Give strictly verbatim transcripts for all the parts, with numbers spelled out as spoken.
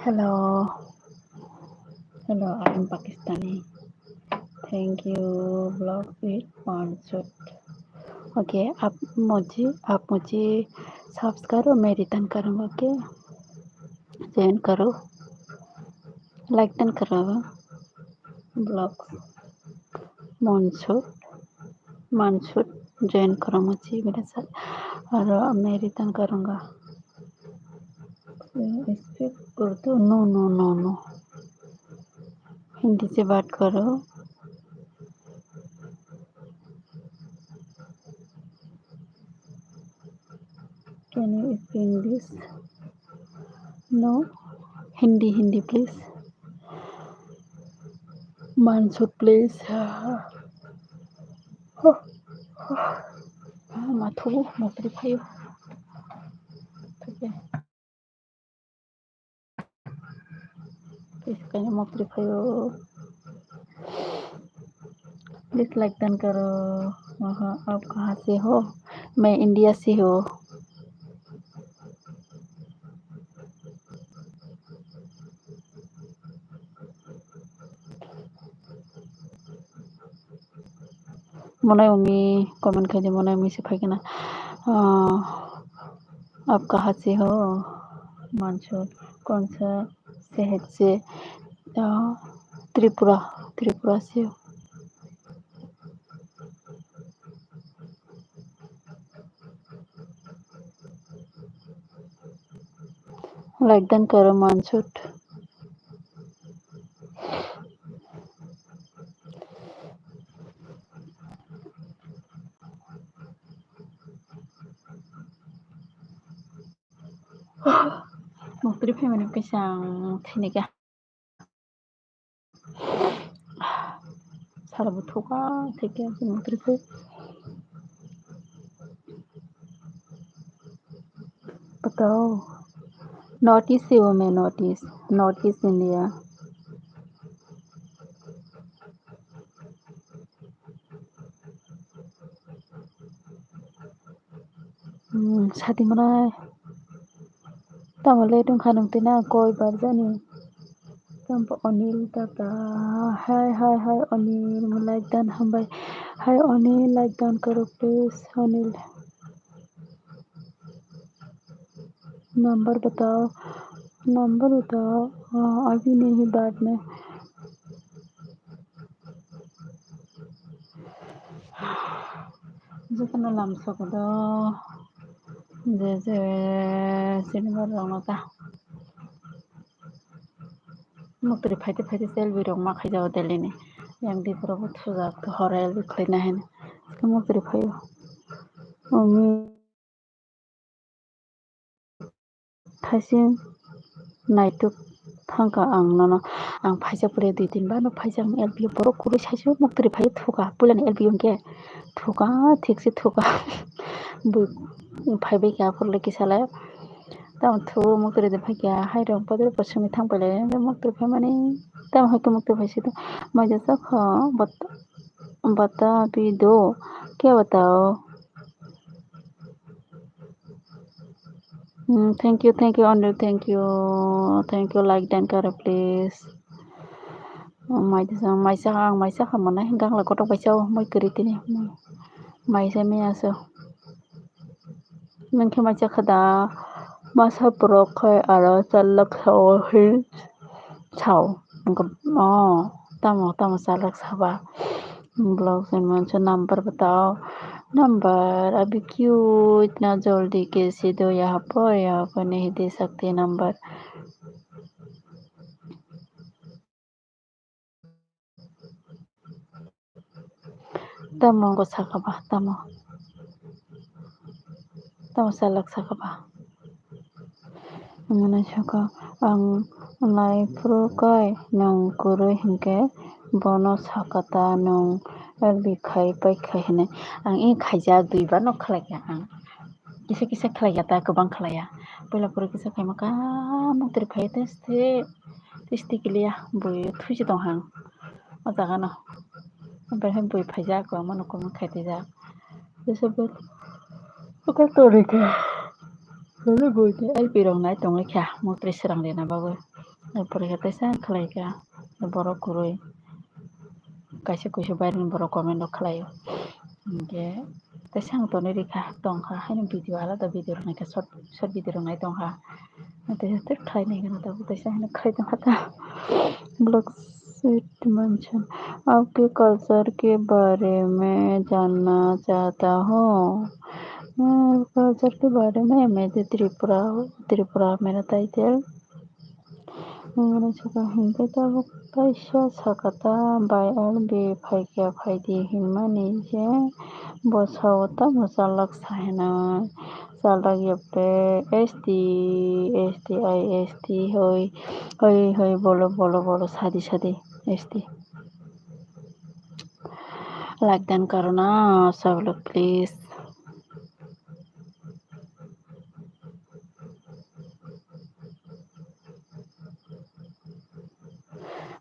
Hello. Hello, I am Pakistani. Thank you, vlog with Mansur. Okay, आप मुझे, आप मुझे subscribe और मैं return करूँगा, okay? Join करो, like done करो, vlog Mansur. Mansur join करो मुझे मेरे साथ और मैं return करूँगा। Speak Urdu? No, no, no, no. Hindi से बात करो। Can you speak English? No. Hindi, Hindi, please. Mansur, please. Ah, mathugo, mokri phaio. Please, kaino mokri phaio. Please like done करो। हाँ, हाँ, आप कहाँ से हो? मैं इंडिया से हूँ। Monai umi comment khai di, monai umi se phai kena. Ah, आप कहाँ से हो? Mansur, कौन सा शहर से? Ah, Tripura, Tripura से हो। Like done करो Mansur। Mokri phaimani kaisa ang thini kha. Sara bo thuka theke mokri phai. Patao. North East se wo me, North East, North East India. Hmm, sadi manai. Tamo le tong kha nung twi na koi bar jani. Tamo Anil Tata. Hai, hai, hai, Anil, mo like done hambai. Hai, Anil, like done karo, please, Anil. Number बताओ, नंबर बताओ, अ, अभी नहीं, बाद में। Jotono lamsok do, je je sinibar rok no ta. Mukti phaite phaite selfie rok ma khaijao Delhi ni. Yang di pura bo thujak hor L B khlai na hin. Mukti phaio. Umi. Thaising naituk thangkha ang nono, ang phaisa pore dui tin ba no phaisa ang L P O borok kwrwi saisuk muktwrwi phai thuka, puilani L P O hwnkhe thuka, thikse thuka. Bui phaibai kha aphuru le kisa le. Tamo thuo muktwrwi de phaikha, hairok bodol bo simi thang pailai, muktwrwi phaimani tamo hai khe muktwrwi phaisidi. Maija sakha, bat-, bata bhi do, kya batao? Hmm, thank you, thank you, Anil, thank you, thank you, like dan karo, please. Maisa, maisa, ang maisa kha mwnai, gangla kotok bai sao, moi kwrwi tini, maisa miya so. Nwng khe maisa kha da, masa borok khai aro chalak sao hin sao. Wngkha, oh, tamo, tamo chalak saba. Block se mansa number batao. Number abi cute na joldi ke si do ya hapo ya hapo ne hidi sakti number. Tamo ko saka ba tamo. Tamo salak saka ba. Mane saka ang naiphuru kai nwng kwrwi hinkhe bono saka ta nwng L B khai pai khai hinwi. Ang e khaijak duibar no khlai kha ang. Kisa kisa khlai ya ta kwbang khlai ya. Puila pura kisa khaima ka muktrwi phai teste teste kiliya bui thuisi tong hang o jaga no. Omo hai bui phaijak kwbangma no kwbangma khai twijak. Tesa bui oka tori kha. Bui ni L P rok nai tongwi kha muktrwi srang rina bagwi. Porikha tesa khlai kha borok kwrwi. Kaisa kuisa baireni borok comment rok khlaio. Hinkhe tesa ang tonwi rikha tongkha haino video alada video rok naikha short short video rok nai tongkha. Tesa tei khlai naikha na tabuk tesa haino khlai tongkha ta. Vlog shoot mansa. आपके कल्चर के बारे में जानना चाहता हूँ। मैं कल्चर के बारे में, मैं तो त्रिपुरा हूँ, त्रिपुरा मेरा title. Nwng saka hinkhe tabuk kaisa saka ta bai L B phaikha phaidi hinmani je bo sao tamo chalak sa hino chalak ya pe S T, S T I, S T hoi hoi hoi bolo bolo bolo sadi sadi S T. Like dan karo na sablo please.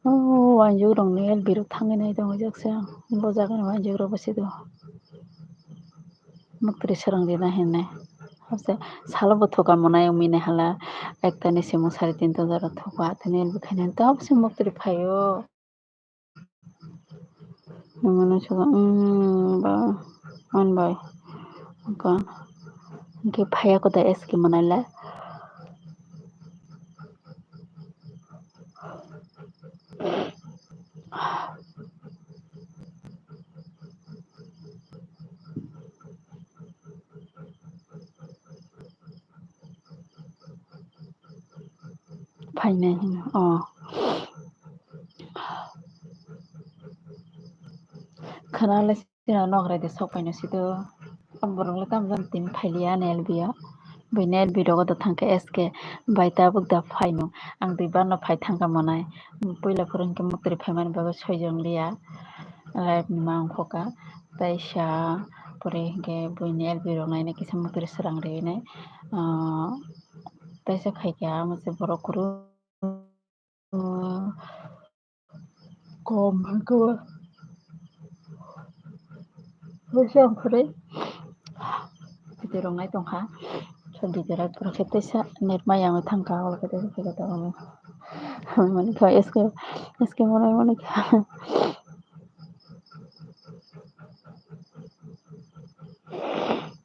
Oh, wanjwk rok ni L B rok thangwi nai tongo jak se ang. Bo jaga ni wanjwk rok bo se do. Muktrwi srang rina hinwi. Hapsa salo bo thuka monai wngwi nai hala ekta ni simung sari tinta jora thuka athani L B khainani tabuk se muktrwi phaio. Nwng mano saka, "Umm, ba, man bai." Wngkha. Hinkhe phaiya kota S K manai le. Phainai hino, oh. Khwnale sino nokrai de sok paino sito. Borok le tamo jani tini phailiya ani L B o. Buini L B rogo da thangkhe S K bai tabuk da phaino. Ang duibar no phai thangkha monai. Puila phuru hinkhe muktrwi phaimani bagwi soijong liya. Live ni ma ongkhoka. Teisa pore hinkhe buini L B rok naina kisa muktrwi srang riwi nai. Ah, teisa khaikhe amo se borok kuru. Kom hwnkhe o. Waisa ang phwrwi. Video rok nai tongkha. Sab video rok phwrwkhe teisa net ma yangwi thangkha, abo khe teisa khe tongo. Mani kha S K, S K monai mani kha.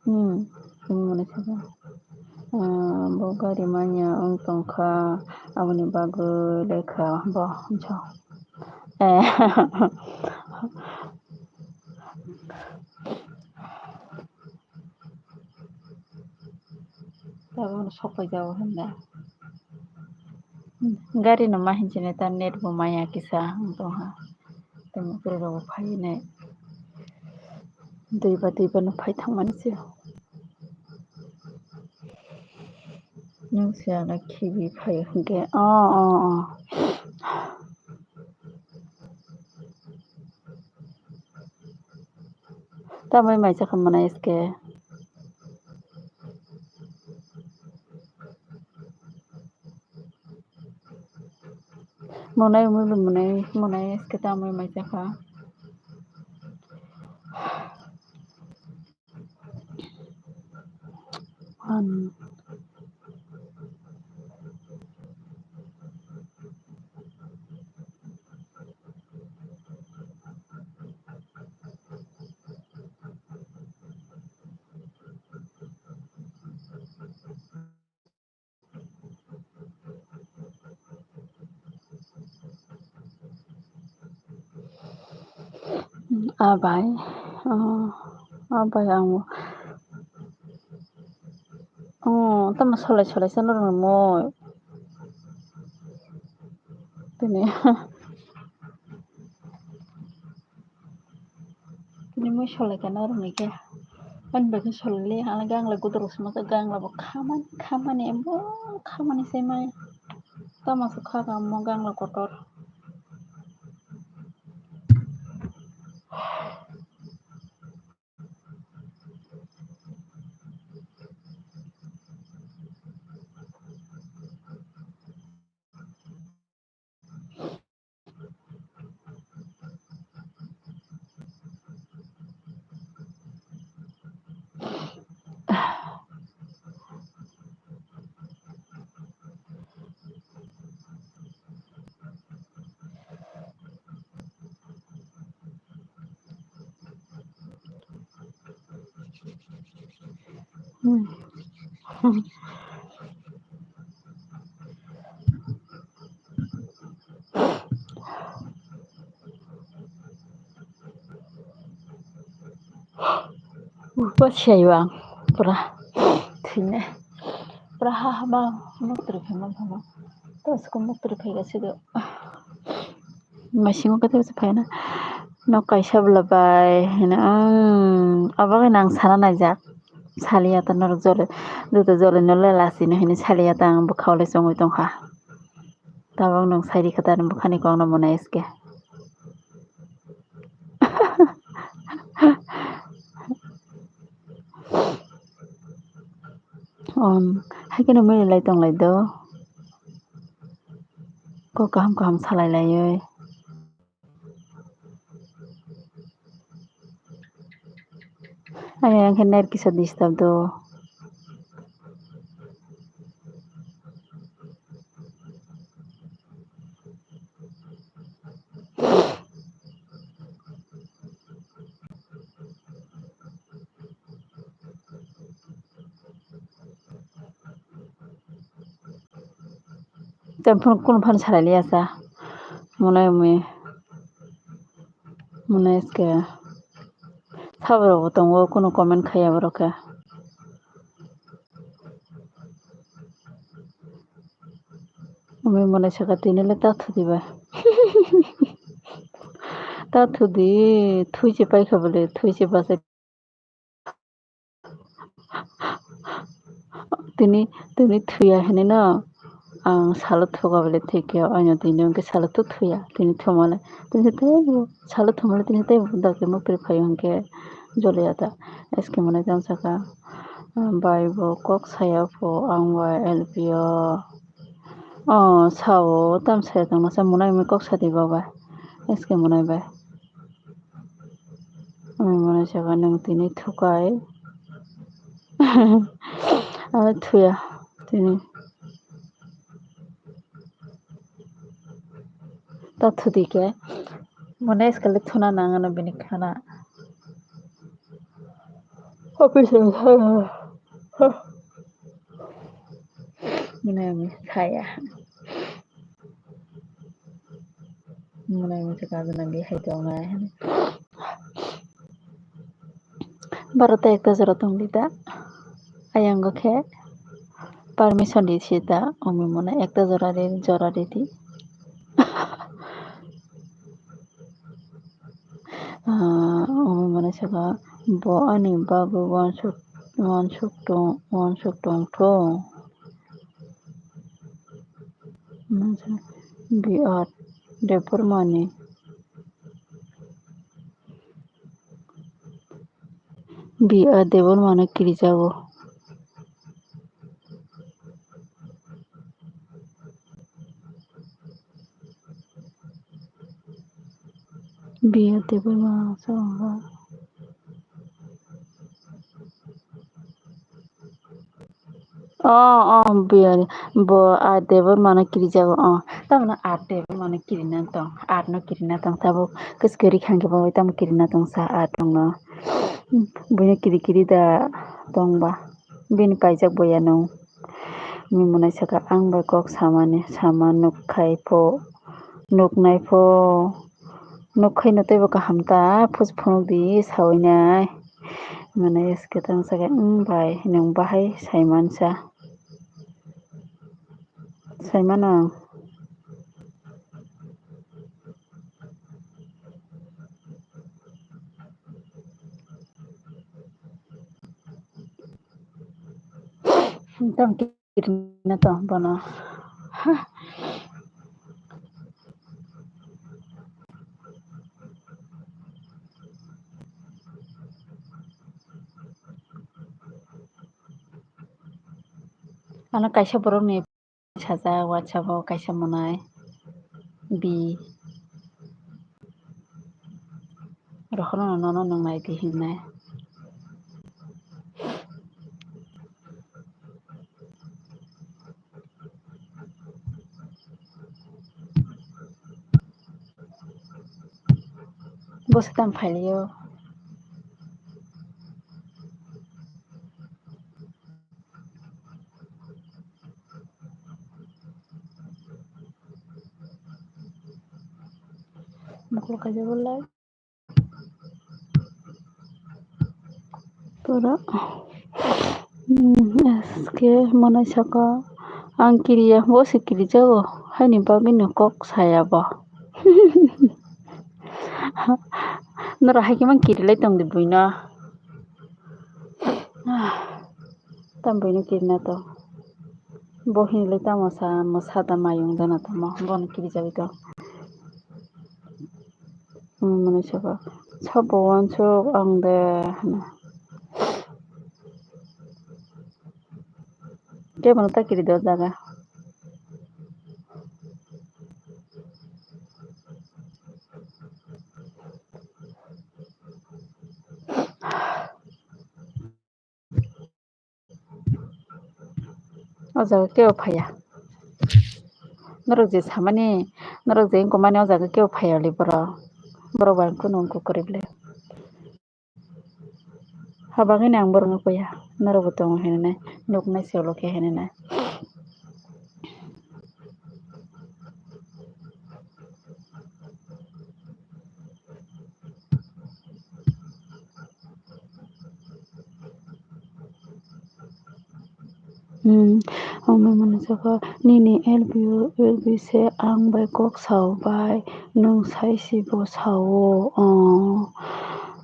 Hmm, chwng mani kha. Ah, bo gari manya wng tongkha, aboni bagwi lekha bo, eh. Tabuk no sok pai jago hinda. Gari no ma hinchini ta net bo maya kisa wng tongha. Tei muktrwi rok bo phai nai. Duiba duiba no phai thangmani se. Nwng se ano khibi phai hwnkhe. Oh, oh, oh. Tamoni mai chakha mwnai S K. Mwnai, mwnai, mwnai, mwnai S K tamoni mai chakha. One. Ah, bai. Oh, ah, bai, ang. Oh, tamo solai solai se norok ni moi. Tini. Tini moi solai kha norok ni khe. Ani bagwi solai le, ang gangla gudrok sima kha, gangla bo khamani, khamani, abo khamani se mai. Tamo se kha, kha, mo gangla kotor. Bo siyaiyo ang pura thwinai. Pura ha ha ma muktrwi phai man phano. Tosko muktrwi phai ga sido. Maisingo khe tebsa phaina. Nok kaisa bwla bai hino, ang abo khe nang sana naijak. Saliya ta norok jole, joto jole no lela sino hino saliya ta ang bwkha ole chongwi tongkha. Tabok nwng sai rikha ta ani bwkhani kokno mwnai S K. Om, hai kheno mili lai tong lai do. Kok kaham kaham salai laiwi. Ani ang khe net kisa disturb do. Tei phano kunu phano salai liya sa. Mwnai mwi. Mwnai S K. Saborok bo tongo, kunu comment khaiya borok khe. Umi mwnai saka tini le ta thudi bai. Ta thudi, thui se paikha bole, thui se bachai. Tini, tini thuya hinwi no ang salo thuga bole thikhe, oino tini hwnkhe salo thu thuya, tini thumale, tini teibo salo thumale, tini teibo dakhe muktrwi phaio hwnkhe joliya ta. S K mwnai tamo saka, bai bo kok saya pho ang bai L P o. O sao, tamo saya tongmasa mwnai mwnai kok sadi bo bai, S K mwnai bai. Ani mwnai saka nwng tini thukai. Ani thuya tini. Ta thudi khe. Mwnai S K le thuna nang ano bini khana. Office rok ha. Mwnai mwnai saya. Mwnai mwnai khe kajna bihai tongnai. Baro ta ekta jora tongdi da. Ayang go khe permission di sita. Umi mwnai ekta jora di, jora di di. Ah, umi mwnai saka bo ani bagwi uansuk, uansuk tong, uansuk tong thung. B R Debbarmani. B R Debbarmano kirijago. B R Debbarma chwng. Oh, oh, biyari. Bo R Debbarmano kirijago, oh. Tamoni R Debbarmano kirina tong. R no kirina tong. Tabuk kwchwkhe rikha hwnkhe bo tamo kirina tong sa R tongno. Buino kiri kiri da tongba. Bini paijak boyano. Mwnai saka ang bai kok samani sama nukkhai pho. Nuknai pho. Nukhaino teibo kaham ta, phus phunuk di sawi nai. Mane S K tang saka, "Wng bai, nwng bahai saimansa." Saimano ang. Tang kirina to bono. Ha. Ano kaisa borok ni sajak WhatsApp o kaisa monai bi rohorno nono nwngnai di hingnai. Bwswk tamo phailio. Mokol kaijak lai. Pura, hmm, S K monai saka, "Ang kiriya, bo se kirijago, haini bagwino kok saya bo." Norok hai khe mang kirilai tong di buino. Tam buino kirina to. Bo hinlai tamo sa, mo sada mayung dana tamo, bono kirijagwi to. Hmm, mwnwi saka, "Sabo uansuk ang de," hwnwi. Kebono ta kiri do jaga. O jaga kebo phaiya. Norok je samani, norok je wngkha mani o jaga kebo phaiya le borok. Borok bai kunu wngkha kwrwi le. Habagwi ni ang borok no paiya. Norok bo tongo hinwi nai, nuknai se ulo khe hinwi nai. Hmm, omo mwnwi saka, "Nini L B O, L B se ang bai kok sao bai, nwng sai si bo sao." Oh,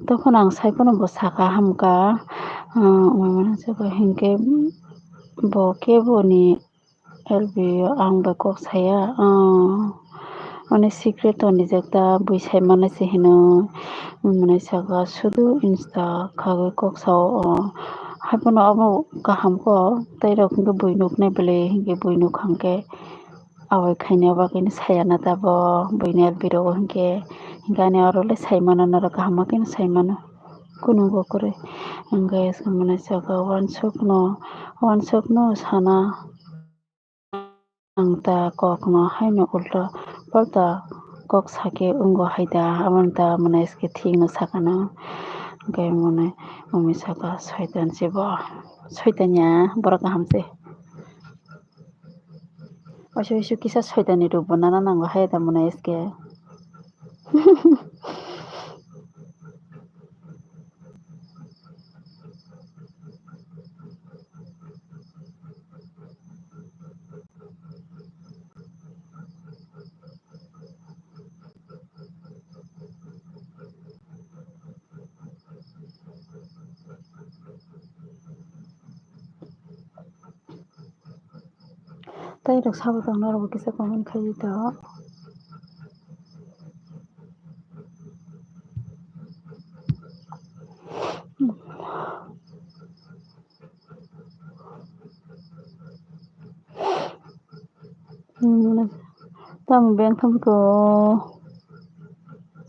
tokon ang sai phano bo saka hamka. Ah, omo mwnwi saka hinkhe bo kebo ni L B o ang bai kok saya, ah, ani secret tongrijak ta, bui sai mano se hino, hwnwi saka, sudu insta khagwi kok sao, ah, haiphano abo kaham kok, tei rok hwnkhe bui nuknai bwlwi, hinkhe bui nuk hwnkhe, aboni khaina bagwino saya na ta bo, buini L B rogo hinkhe, hinkhe ani oro le sai mano, norok kaham ma kheno sai mano, kunu bo kwrwi, hinkhe se mwnwi saka, uansukno, uansukno sana. Ang ta kokno haino ulta palta kok sakhe wngo hai da, aboni ta mwnai S K thikno sakano. Hwnkhe mwnai mwnwi saka, "Soitan se bo, soitan ya, borok kaham se." Oiso oiso kisa soitan ni rup bo nana nango hai da mwnai S K. Tei rok sabo tong norok bo kisa comment khai di to. Hmm, tamo beng thang ko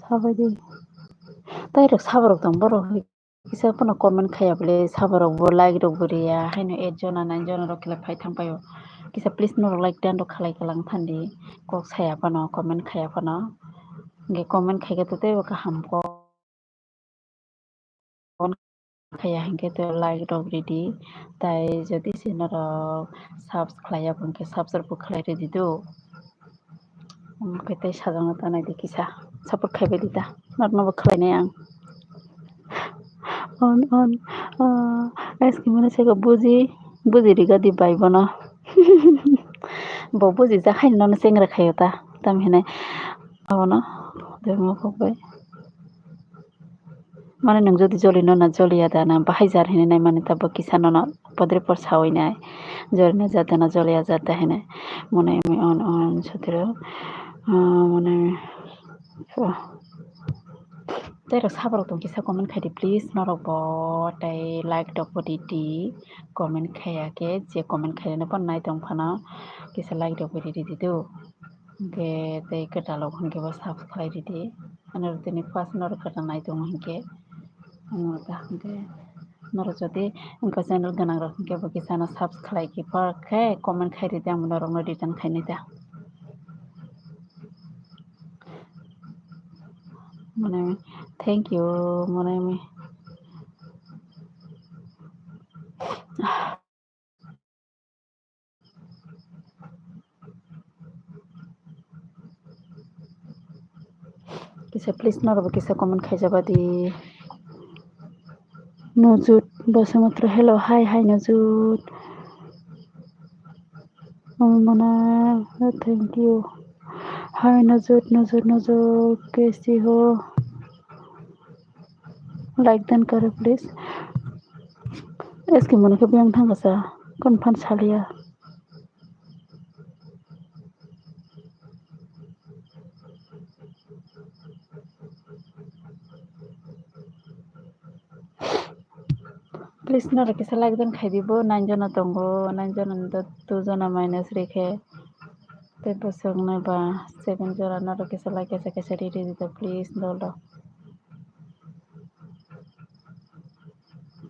sabai di. Tei rok sabo rok tong borok. Kisa phano comment khaiya bwle, saborok bo like rok bo riya, haino eight jona, nine jona rok khe phai thang paio. Kisa please norok like dan rok khlai kalang thandi, kok saya phano, comment khaiya phano. Hwnkhe comment khaikhe to teibo kaham kok. Comment khaiya hinkhe to like rok ridi, tai jodi se norok subs khlaiya hinkhe subs rok bo khlai ridi do. Omo khe tei sajakna ta nai di kisa. Support khaibai di ta. Norokno bo khlainai ang. On, on. Ah, S K mani saka buji, buji riga di bai bono. Bo buji jak hai nono chengra khaio ta. Tam hinai. Abono. Demo kok bai. Mane nwng jodi jolino na joliya da na bahai jar hinwi nai mani ta bo kisa nono podre por sawi nai jolino jada na joliya jada hinwi mone on on sotiro mone tei rok saborok tong kisa comment khaidi please norok bo tei like rok bo di di comment khaiya khe je comment khairano bo nai tong phano kisa like rok bo di di do. Hingke tei kwtal rok hingke bo subscribe ridi. Ano tini first norok kwtal nai tongo hingke. Ano ta hingke norok jodi hingke channel gwnang rok hingke bo kisa no subscribe khe comment khai ridi ang norok no return khainai ta. Mane thank you mane. Kisa please norok bo kisa comment khaijaba di. Nujut Basumatri hello hi hi Nujut. Mana thank you. Hi Nujut Nujut Nujut kaisi ho. Like dan karo please. S K mani khe biyang thangkha sa. Kon phan saliya. Please norok kisa like dan khaidi bo nine jona tongo nine jona ni two jona minus rikhe. Tei bwswk nai ba seven jora norok kisa like kaisa kaisa riri ridi please dol rok.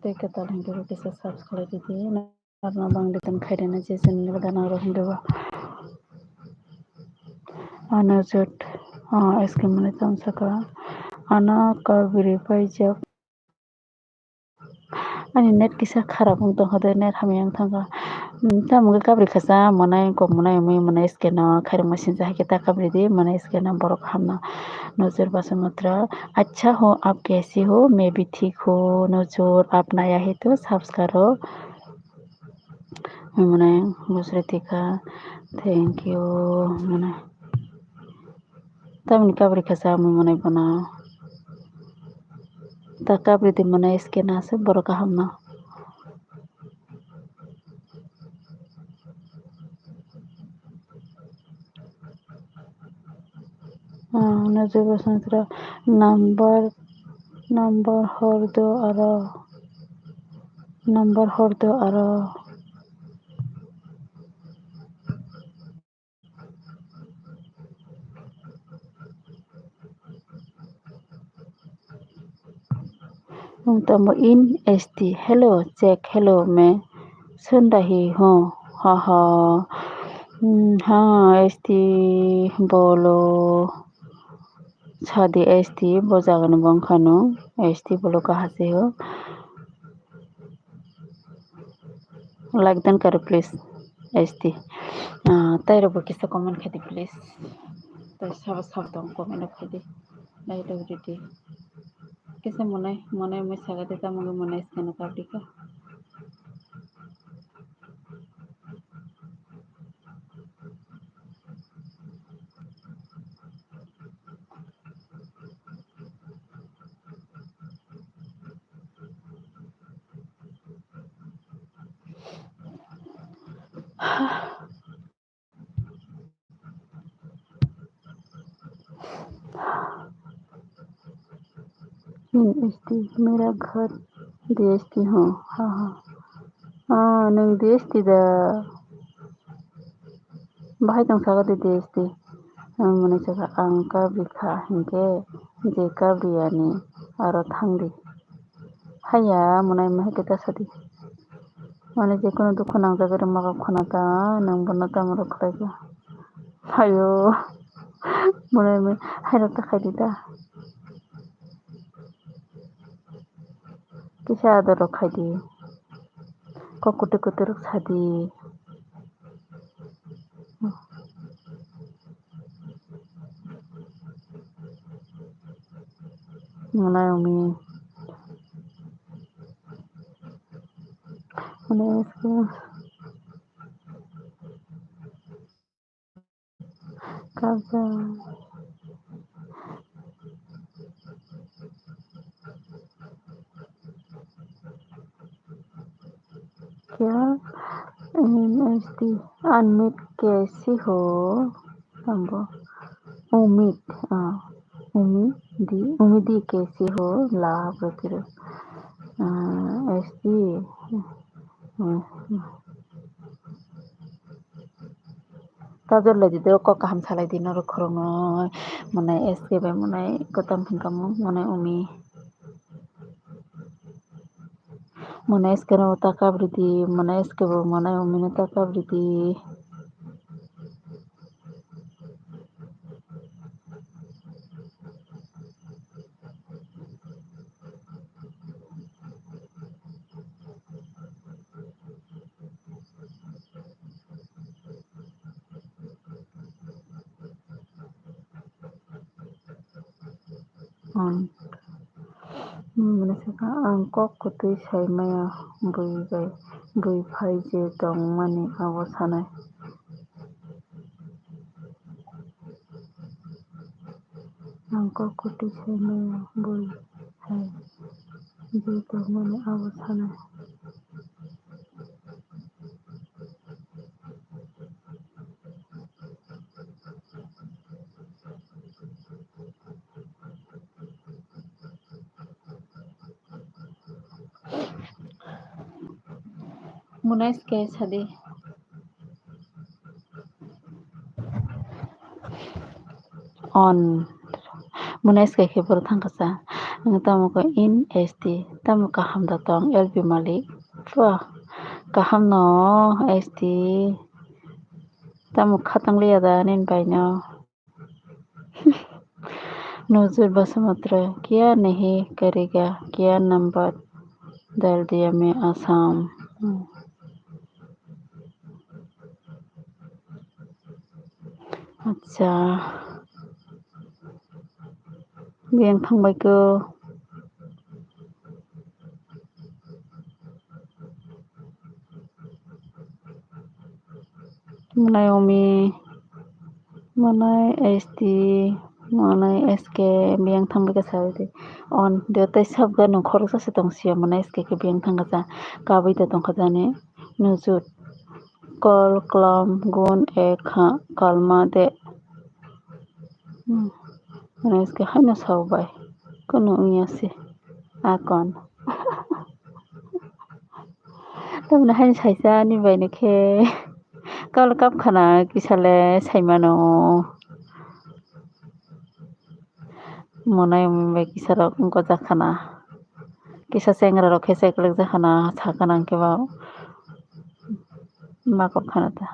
Tei kwtal hwnkhe bo kisa subscribe ridi norokno bang return khairina je channel gana rok hwnkhe bo. Ano jot S K mani tong saka ano kabri paijak. Ani net kisa kharap wng tongkha de net hamya wng thangkha. Tamo khe kabri khacha mwnai kok mwnai mwnai S K no khairokma sinsa hai khe ta kabri di mwnai S K no borok hamno nojor Basumatri. Acha ho aap kaise ho main bhi thik ho nojor aap naya hai to subscribe ho. Mwnai bosre thikha thank you mwnai. Tamni kabri khacha mwnai bono. Ta kabri di mwnai S K no aswk borok kaham no. Nojor Basumatri number number hor do aro number hor do aro. Tamo in S T hello check hello me sunda hi ho ha ha ha S T bolo. Sadi S T bo jagani bongkhano S T bolo kahase ho. Like dan karo please S T. Tei rok bo kisa comment khaidi please. Tei sabo sabo tong comment rok khaidi. Like rok ridi. Kisa monai monai mui sagadi tamo monai skana kabri ka. S T mera ghar D S T ho ha ha. Ah, nwng D S T da. Bahai tong saka de D S T. Ang mwnai saka ang kabri kha hinkhe je kabri yani aro thangdi. Haiya mwnai mwnai khe ta sadi. Mane je kono dukhu nangjagwi rwma kok khwna ta nwng bono tamo rok khlai kha. Hayo mwnai mwnai hairok ta khaidi ta. Kisa ador rok khaidi. Kok kwtwi kwtwi rok sadi. Mwnai umi. Mwnai S K. Kaza. Kya N S T unmute kaise ho? Tambo. Umid. Ah, Umidi. Umidi kaise ho? La, bro, kiro. Ah, S T. Hmm, hmm. Tajol lai di do, kok kaham salai di norok khorokno, mwnai S K bai mwnai kotom phunukamo mwnai umi. Mwnai S K no ta kabridi, mwnai S K bo mwnai umi no ta kabridi. Ang, hmm, mwnai saka ang kok kwtwi sai maya bui bai, bui phai je tongmani abo sanai. Ang kok kwtwi sai maya bui phai je tongmani abo sanai. Mwnai S K sadi. On. Mwnai S K khe boro thang kha sa. Ang tamo kha in S T. Tamo kaham da tong L P Malik. Pua. Kaham no S T. Tamo khatang liya da nin bai no. Nujur Basumatri, kya nahi karega, kya number dal diya main Assam. Hmm. Acha. Biyang thangbai ko. Mwnai umi, mwnai S T, mwnai S K biyang thangbai kha sawi di. On de tei sabga nung khoroksa se tong siya mwnai S K khe biyang thang kha sa. Kabui da tong kha jani nujut. Kol, klom, gun, ek, ha, kalma de. Hmm. Mwnai S K haino sao bai. Kunu wngya se. Akon. Tamni haino saisa ani bai no khe. Kol kap khana kisa le sai mano. Mwnai umi bai kisa rok wng kha jak khana. Kisa chengra rok khe cheklek jak khana, sa khana hwnkhe ba makok khana ta.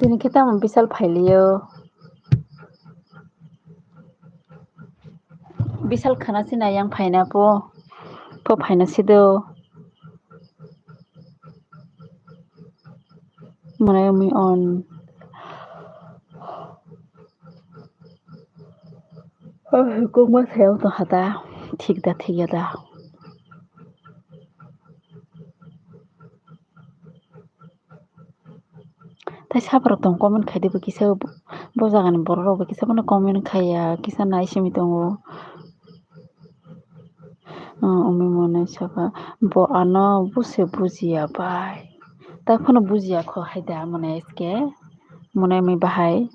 Tini khe tamo Bishal phailiyo. Bishal khana sina yang phaina po, po phaina sido. Mwnai umi on. Oh, kokma sayang tong hata, thik da, thik ya da. Tai sabrok tong comment khai di bo kisa bo, bo jagani borok rok bo kisa bono comment khai ya, kisa nai simi tongo. Ah, umi mwnai saka bo ano buse bujiya bai. Ta phano bujiya kho hai da mwnai S K, mwnai umi bahai.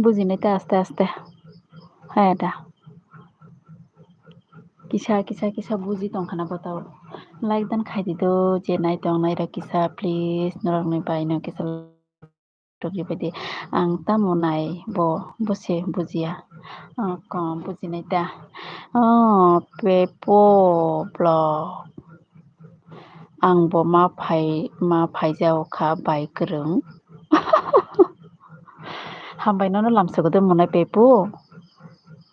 Bujinai ta aste aste. Haya da. Kisa, kisa, kisa buji tongkhana botao. Like dan khai di do, je nai tong nai rok kisa, please, norok ni bai no kisa tokjak bai di. Ang tamo nai bo, bo se bujiya. Ah, kom bujinai ta. Oh, Pepo vlog. Ang bo ma phai, ma phaijao kha bai kwrwng. Hambai nono lamsogo de monai Pepo.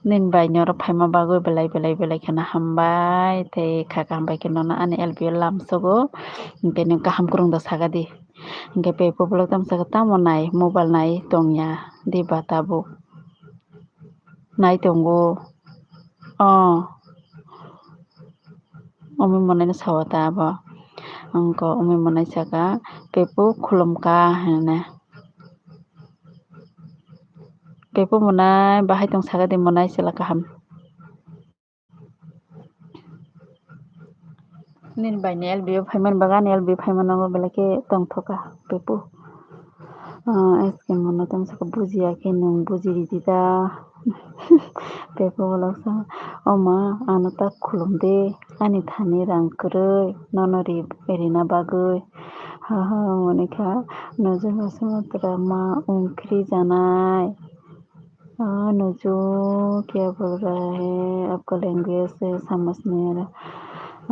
Nini bai noro phaima bagwi belai, belai, belai kheno hambai. Tei kha kha hambai khe nono ani L B o lamsogo. Hinkhe nini kaham kwrwng da saka di. Hinkhe Pepo vlog tamo saka tamo nai, mobile nai tongya di ba tabuk. Nai tongo. Oh. Umi monai no sawa ta abo. Angko umi monai saka, Pepo khulum ka hinwi. Pepo monai bahai tong saka di monai chwla kaham. Nini bai ni L B o phaimani bagwi ani L B o phaimani nogo belai khe tongthoka Pepo. Ah, S K mono tamo saka bujiya khe nwng bujiridi da. Pepo vlog sa, "O ma, ano ta khulum de, ani thani rang kwrwi, nono ri-, rina bagwi." Ha ha, monikha, nujuma sumatra ma ungkri janai. Ah, nuju kya bol raha hai, aapka language se samajh nahi aa raha.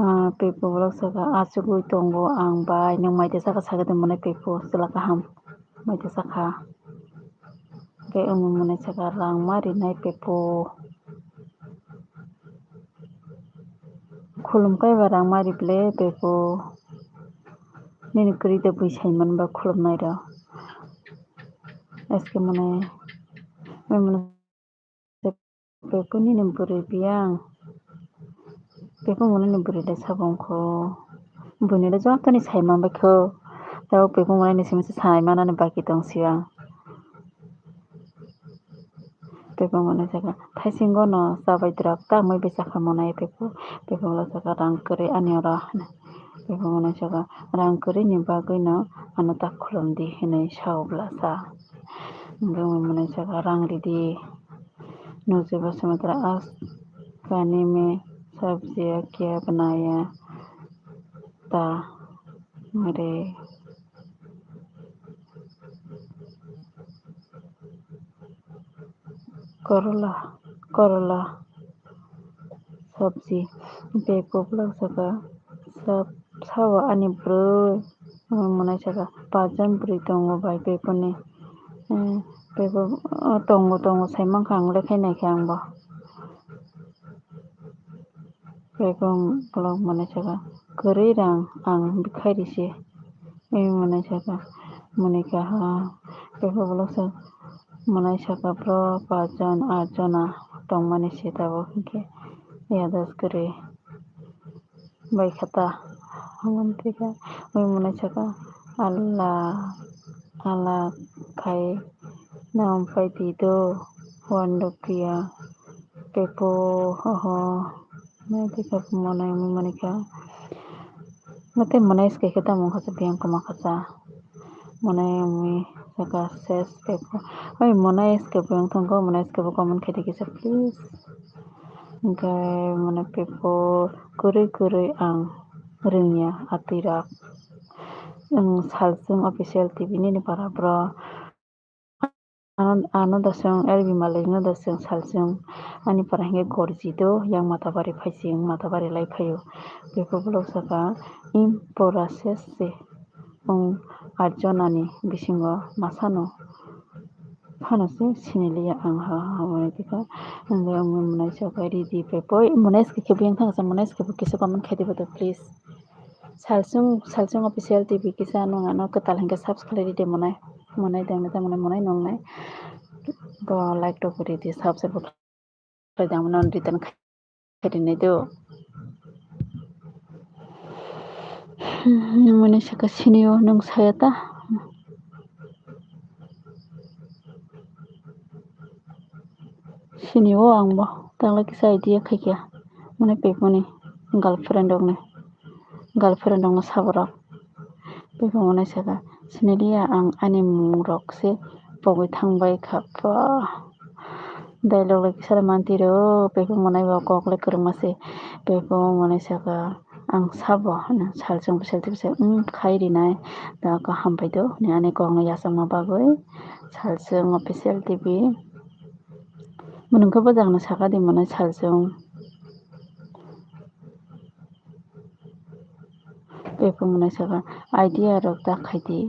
Ah, Pepo vlog saka, achugwi tongo ang bai, nwng mai de saka, saka de monai Pepo, chwla kaham. Mai de saka. Hwnkhe umi monai saka, rang ma rinai Pepo. Khulum kai ba rang ma ri ble Pepo. Nini kwrwi de bui sai man ba khulum nai rok. S K monai, umi monai. Pepo nini bwrwi biyang. Pepo monai ni bwrwi le sabo wngkho. Buini le joto ni sai man baikho. Tei o Pepo monai ni simi se sai manani baki tong siyang. Pepo monai saka, "Thaisingo no chabai dwrak ta mui bai chakha monai Pepo." Pepo monai saka, "Rang kwrwi ani oro." Pepo monai saka, "Rang kwrwi ni bagwi no ano ta khulum di," hinwi sao bwlasa. Hwnkhe umi monai saka, "Rang ridi." Nujui ba sumatra, "Aaj kani mein sabji kya banaya tha?" Are, korola, korola sabji. Pepo vlog saka, sab-, sabo ani bwrwi, umi monai saka, pachjon bwrwi tongo bai Pepo ni. Eh, Pepo, oh, tongo, tongo, sai mankha ang, le khai naikha ang bo. Pepo vlog monai saka, "Kwrwi rang ang bikhai risi." Umi monai saka, monai kaha. Pepo vlog sa, monai saka, "Bro, pachjon, atjona tongmani se tabuk, hinkhe yadas kwrwi bai kha ta." Hwnwi kha, umi monai saka, "Allah, Allah khai nam pai di do, wando priya." Pepo, oho, nai tei kha monai umi monai kha. Mate monai S K khe tamo wngkha sa, biyang kwma kha sa. Monai umi saka ses Pepo. Oi, monai S K bo wng thangkho, monai S K bo comment khaidi kisa please. Hwnkhe monai Pepo kwrwi kwrwi ang rwngya atwi rok. Ang Salsung Official T V nini para bro. Ano, ano da chwng L B Malik no da chwng Salsung. Ani para hinkhe Gorji do, yang Matabari phaising, Matabari lai phaio. Beko vlog saka, "Im pora ses se, wng atjonani bisingo masano phano se siniliya ang," ha, ha, ha, hwnwi tikha. Hwnkhe ang monai saka ridi Pepo, monai S K khe biyang thangsa, monai S K bo kisa comment khai diba to, please. Salsung, Salsung Official T V kisa nwng ano kwtal hinkhe subscribe ridi monai. Monai tongni tamo monai nongnai. Bo like rok ridi subscribe bo khlai tamo non return khairi nai do. Monai saka sinio nwng saya ta. Sinio ang bo tangla kisa idea khaikha. Monai Peponi girlfriend rokni. Girlfriend rokno saborok. Beko monai saka, "Siniliya ang ani mung rok se pogwi thangbai kha." Pah. Dialogue le kisa le mantiro, beko monai bo kok le kwrwngma se. Beko monai saka, Ang sabo hwnwi salchung official T V se, "Wng, khai rinai, da kaham pai do," hwnwi ani kokno yachakma bagwi salchung official T V. Mwnwng khe bwjakno saka di mwnai salchung. Bebak mwnai saka, "Idea rok ta khai di,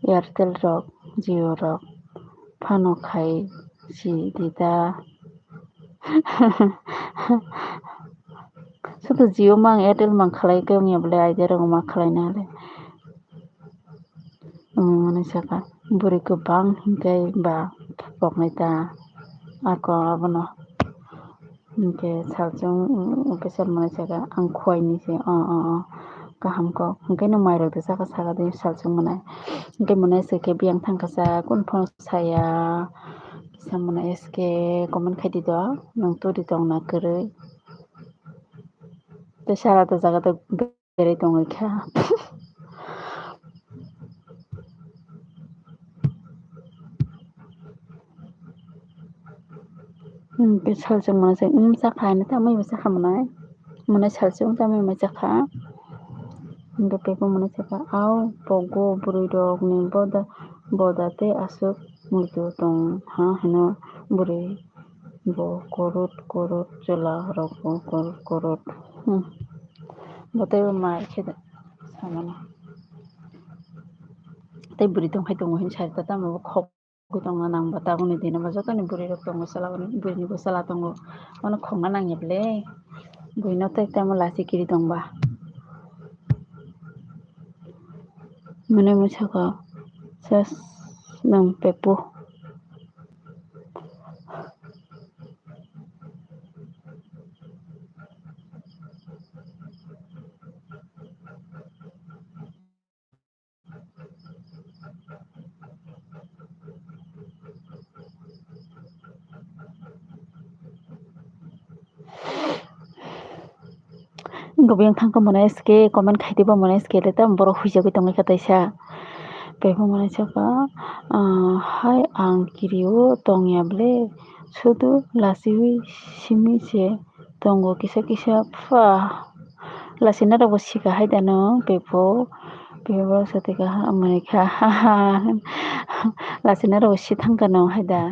Airtel rok, Jio rok phano khai si di da." Sudu Jio mang, Airtel mang khlai khe wngya bwle, Idea rok ma khlai na le. Wngwi mwnwi saka, "Bwrwi kwbang hinkhe ba poknai ta ako abono." Hinkhe salchung, mm, official mwnwi saka, "Ang khuaini se, o, o, o, kaham kok." Hinkhe nwng mairok da saka saka de salchung mwnai. Hinkhe mwnwi se khe biyang thangkha sa, kunu phano saya. Kisa mwnwi S K comment khai di do, nwng turi tong na kwrwi. Tei sara da jaga da berwi tongwi kha. Hmm, tei salchung mwnai se, hmm, chakha hinwi tamwi bo chakha mwnai. Mwnai salchung tamwi bo chakha. Hinkhe teibo mwnai chakha, "Au, pogo bwrwi rok ni boda, boda tei aswk muitu tong ha hino bwrwi bo korot korot chwla rok bo korot korot." Hmm. Bo teibo mai khe samano. Tei bwrwi tong khai tongo hin sari ta tamo bo khok tongna nang ba tabukni dino ba jotoni bwrwi rok tongo chwla bwrwi ni bo chwla tongo. Bono khokna nangya bwle. Buino tei tamo lachi kiri tongba. Mwnwi mwnwi saka ses nwng pepu. Wngkha biyang thangkha mwnai S K comment khai twibo mwnai S K le tamo borok huijagwi tongwi kha taisa. Teibo mwnai saka, ah, hai ang kirio tongya bwle sudu lachiwi simi se tongo kisa kisa pha. Lachina rokbo sika hai da nwng bebo, bebo satwi kha mwnwi kha. Lachina rokbo si thangkha nwng hai da.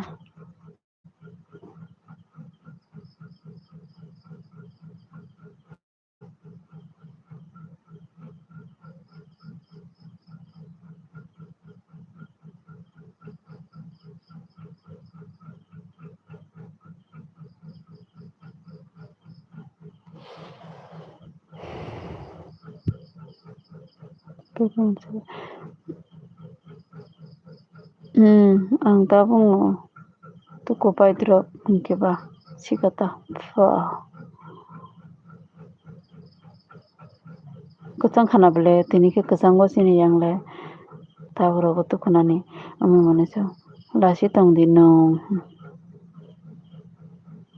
Hmm, ang tabukno tuku paidrop hinkhe ba sikata. Pha. Kwchang khana bwle, tini khe kwchango chini yang le. Tabuk rogo tukunani wngwi mano se. Lasi tong di nwng.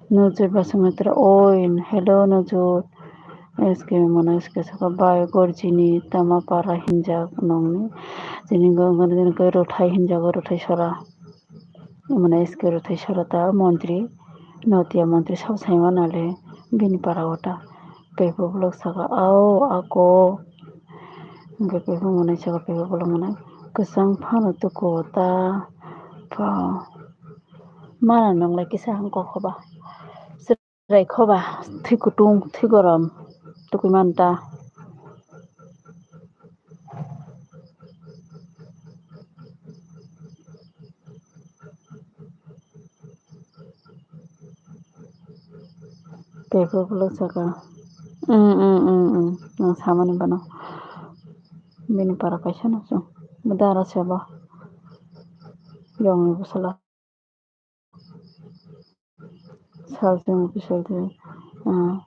Nujur ba swngwi tira, "Oi, hello Nujur." S K mano S K saka, "Bai, gorjini tama para hinjak nongni." Chini go, go, go, Rothai hinjago, Rothai sora. Mano S K Rothai sora ta montri, Notia montri sabo sai mano le bini para o ta. Pepo bolok saka, "Ao, ako." Hingke pepo mano saka, pepo bolok mano, "Kwchang phano tuku o ta." Pha. Mana nonglai kisa hangko khoba. Chwrai khoba, thwi kutung, thwi gorom, tukui manta. Tei khe bolong saka, "Umm, umm, umm, umm, nwng samani bono." Bini para kaisa no chwng, bo dara se bo, yongni bwsala. Salchwng, salchwng, ah,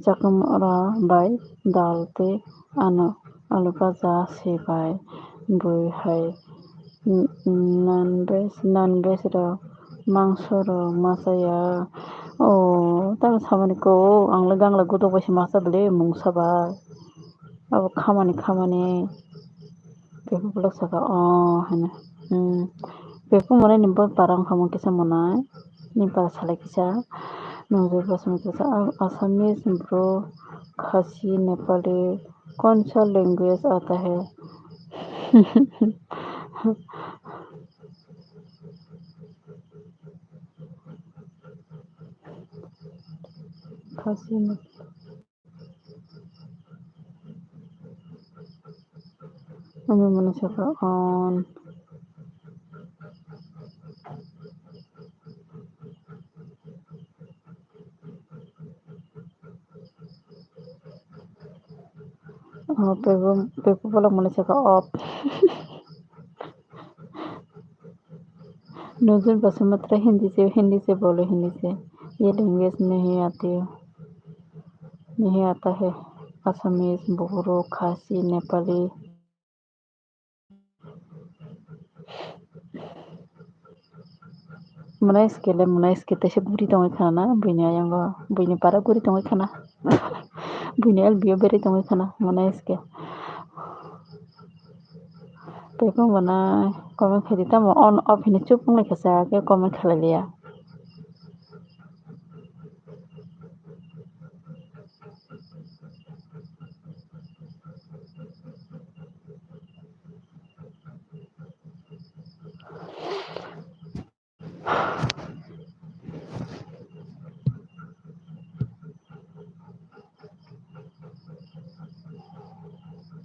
chakwmwra bai dal tei ano alu bhaja se bai bui hai, mm, mm, non veg, non veg rok, mangso rok ma chaya. O, tamo samani kok, ang le gangla godok bai se ma cha bwle mungsa bai. Abo khamani, khamani. Tei bolok saka, "O," hino. Hmm. Bebak monai ni bo para wngkha mo kisa monai. Ni para salai kisa. Nung je bosong kisa, a-, Assamese bro. खासी नेपाली कौन सा लैंग्वेज आता है? खासी ने-, Ami mwnwi sakha on. Oh, pepo, pepo bolong mwnwi sakha off. Nupur बसुमतारी हिंदी से, हिंदी से बोलो, हिंदी से। ये लैंग्वेज नहीं आती, नहीं आता है। Assamese, बोरो, खासी, Nepali. Mwnai skele, mwnai ske teisa guri tongwi khana na, buini ayang o, buini para guri tongwi khana. Buini L B o berwi tongwi khana, mwnai ske. Tei khe mwnai comment khaidi, tamo on off hinwi chuk wnglaikha sa, khe comment khlailiya.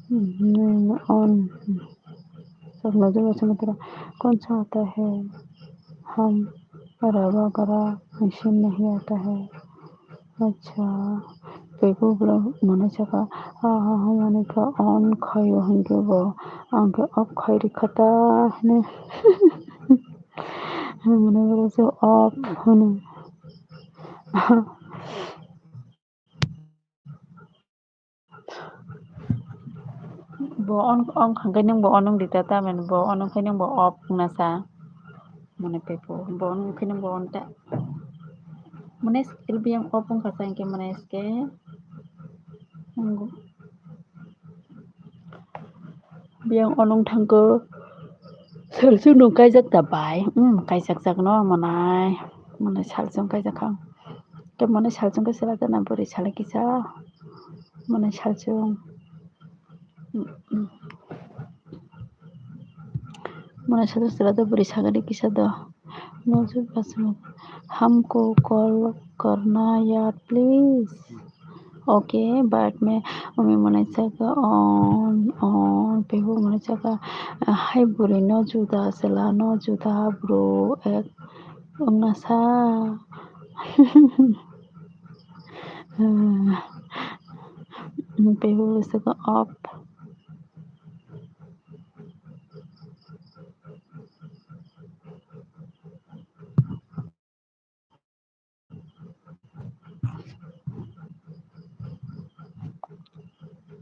हम्म, on। सब नजर बच्चा मतलब कौन सा आता है? हम रवा गरा मशीन नहीं आता है। Acha, tei khe ulo mwnai sakha, ah, ah, ah, mwnai khe on khaio hinkhe bo, ang khe off khai rikha ta hinwi. Mwnai khe off hwnwi. Bo on, on kha khe nwng bo on wng di ta, ta mane bo on wng khe nwng bo off wngna sa. Mane pepo bo on wng khe nwng bo on ta. Mane skill biyang off wng kha sa hinkhe mane ske. Biyang on wng thangkhe salsuk nwng kaijak ta bai? Hmm, kaijak jak no mwnai. Mwnai salsuk kaijak kha. Tei mwnai salsuk khe sela ta na bwrwi sala kisa. Mwnai salsuk. Mwnai salsuk sela ta bwrwi sagani kisa do. Mujib Basmati, हमको कॉल करना यार please. Okay, बाद में umi mwnai sakha on, on, pepo mwnai sakha, hai bwrwi no juda chwla no juda bwrwi ek wngna sa. Pepo sakha off.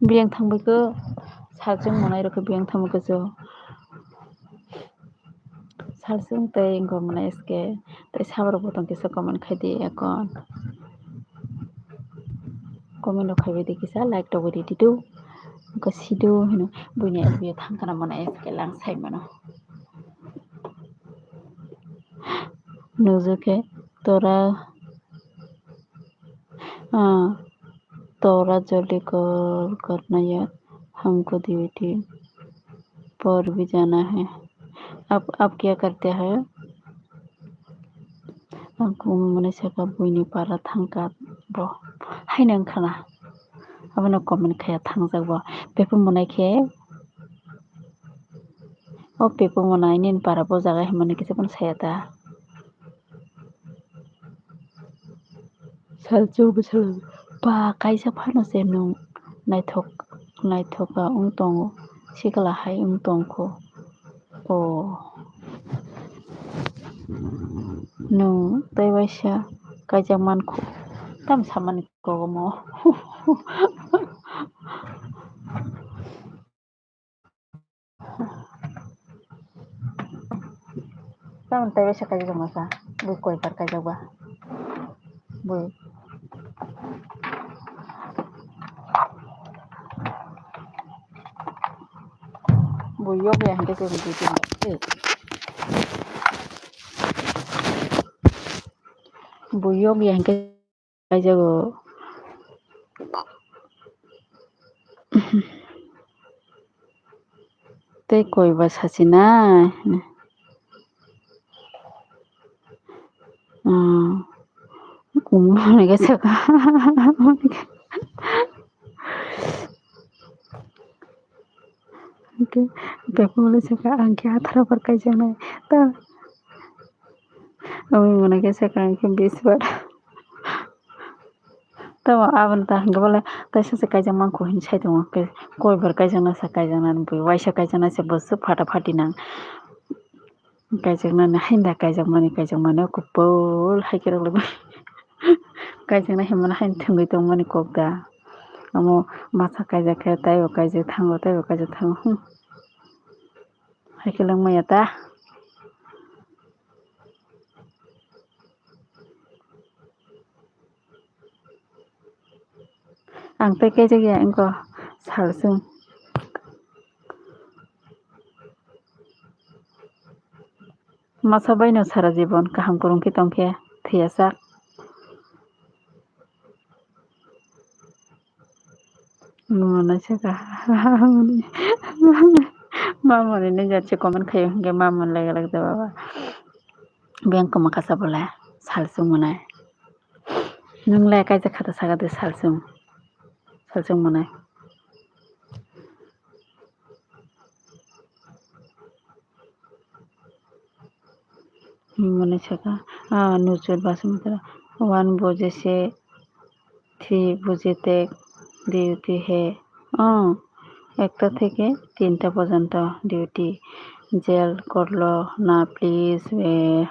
Biyang thangbai khe salsuk mwnai rok khe biyang thangbai khe so. Salsuk tei wngkha mwnai S K tei saborok bo tong kisa comment khai di ekon. Comment rok khaibai di kisa, like rok bai di ditu. Wngkha sidu hino buini L B o thang khana mwnai S K lang sai mano. Nujukhe tora, ah, tora joldi call karna yaar, humko duty par bhi jana hai. Aap, aap kya karte hai? Ang kung mwnai sakha buini para thangkha bo. Haino wngkha na. Abono comment khaiya thangjak bo. Pepo mwnai khe. O pepo mwnai nini para bo jaga himani kisa phano saya ta. Salchuk bwsalo ba kaisa phano se nwng naithok, naithok wng tongo, sikla hai wng tongkho. O nwng tei waisa kaijak mankho, tamo samani kogomo. Tamoni tei waisa kaijak masa, bui koi bar kaijak ba. Bui. Bui yok ya hingke se bui tin. Bui yok ya hingke kaijago. Tei koi ba sachinai? Hmm. Umoni khe saka. Hwnkhe bebak le saka, "Ang khe atharo bar kaijaknai." Ta, umoni khe saka, "Ang khe bis bar." Tamo aboni ta hwnkhe bole, "Taisa se kaijak mankho," hwnwi sai tongo. Koi bar kaijakna sa, kaijaknani bui waisa kaijakna se, bwswk phata phati nang. Kaijaknani haino da, kaijakmani, kaijakmani o kupul hai khe rwgwi bai. Kaijaknai hinmani haino thwngwi tongmani kok da. Omo masa kaijak khe taibo kaijak thango, taibo kaijak thango. Hmm. Hai khe langmaya ta. Ang tei kaijakya wngkha salsong. Masa baino sara jibon kaham kwrwng khe tongkhe thwiyasak. Mamani saka. Mamani ni jat se comment khaio hwnkhe mamani lage lage jawab. Biyang kwma kasa bole salsong mwnai. Nwng le kaisa khata saka de salsong. Salsong mwnai. Mwnai saka, ah, nujur basa matra, one baje se three baje tak duty hai. Oh, ekta theke tinta porjonto duty. Jail korlo na, please, eh.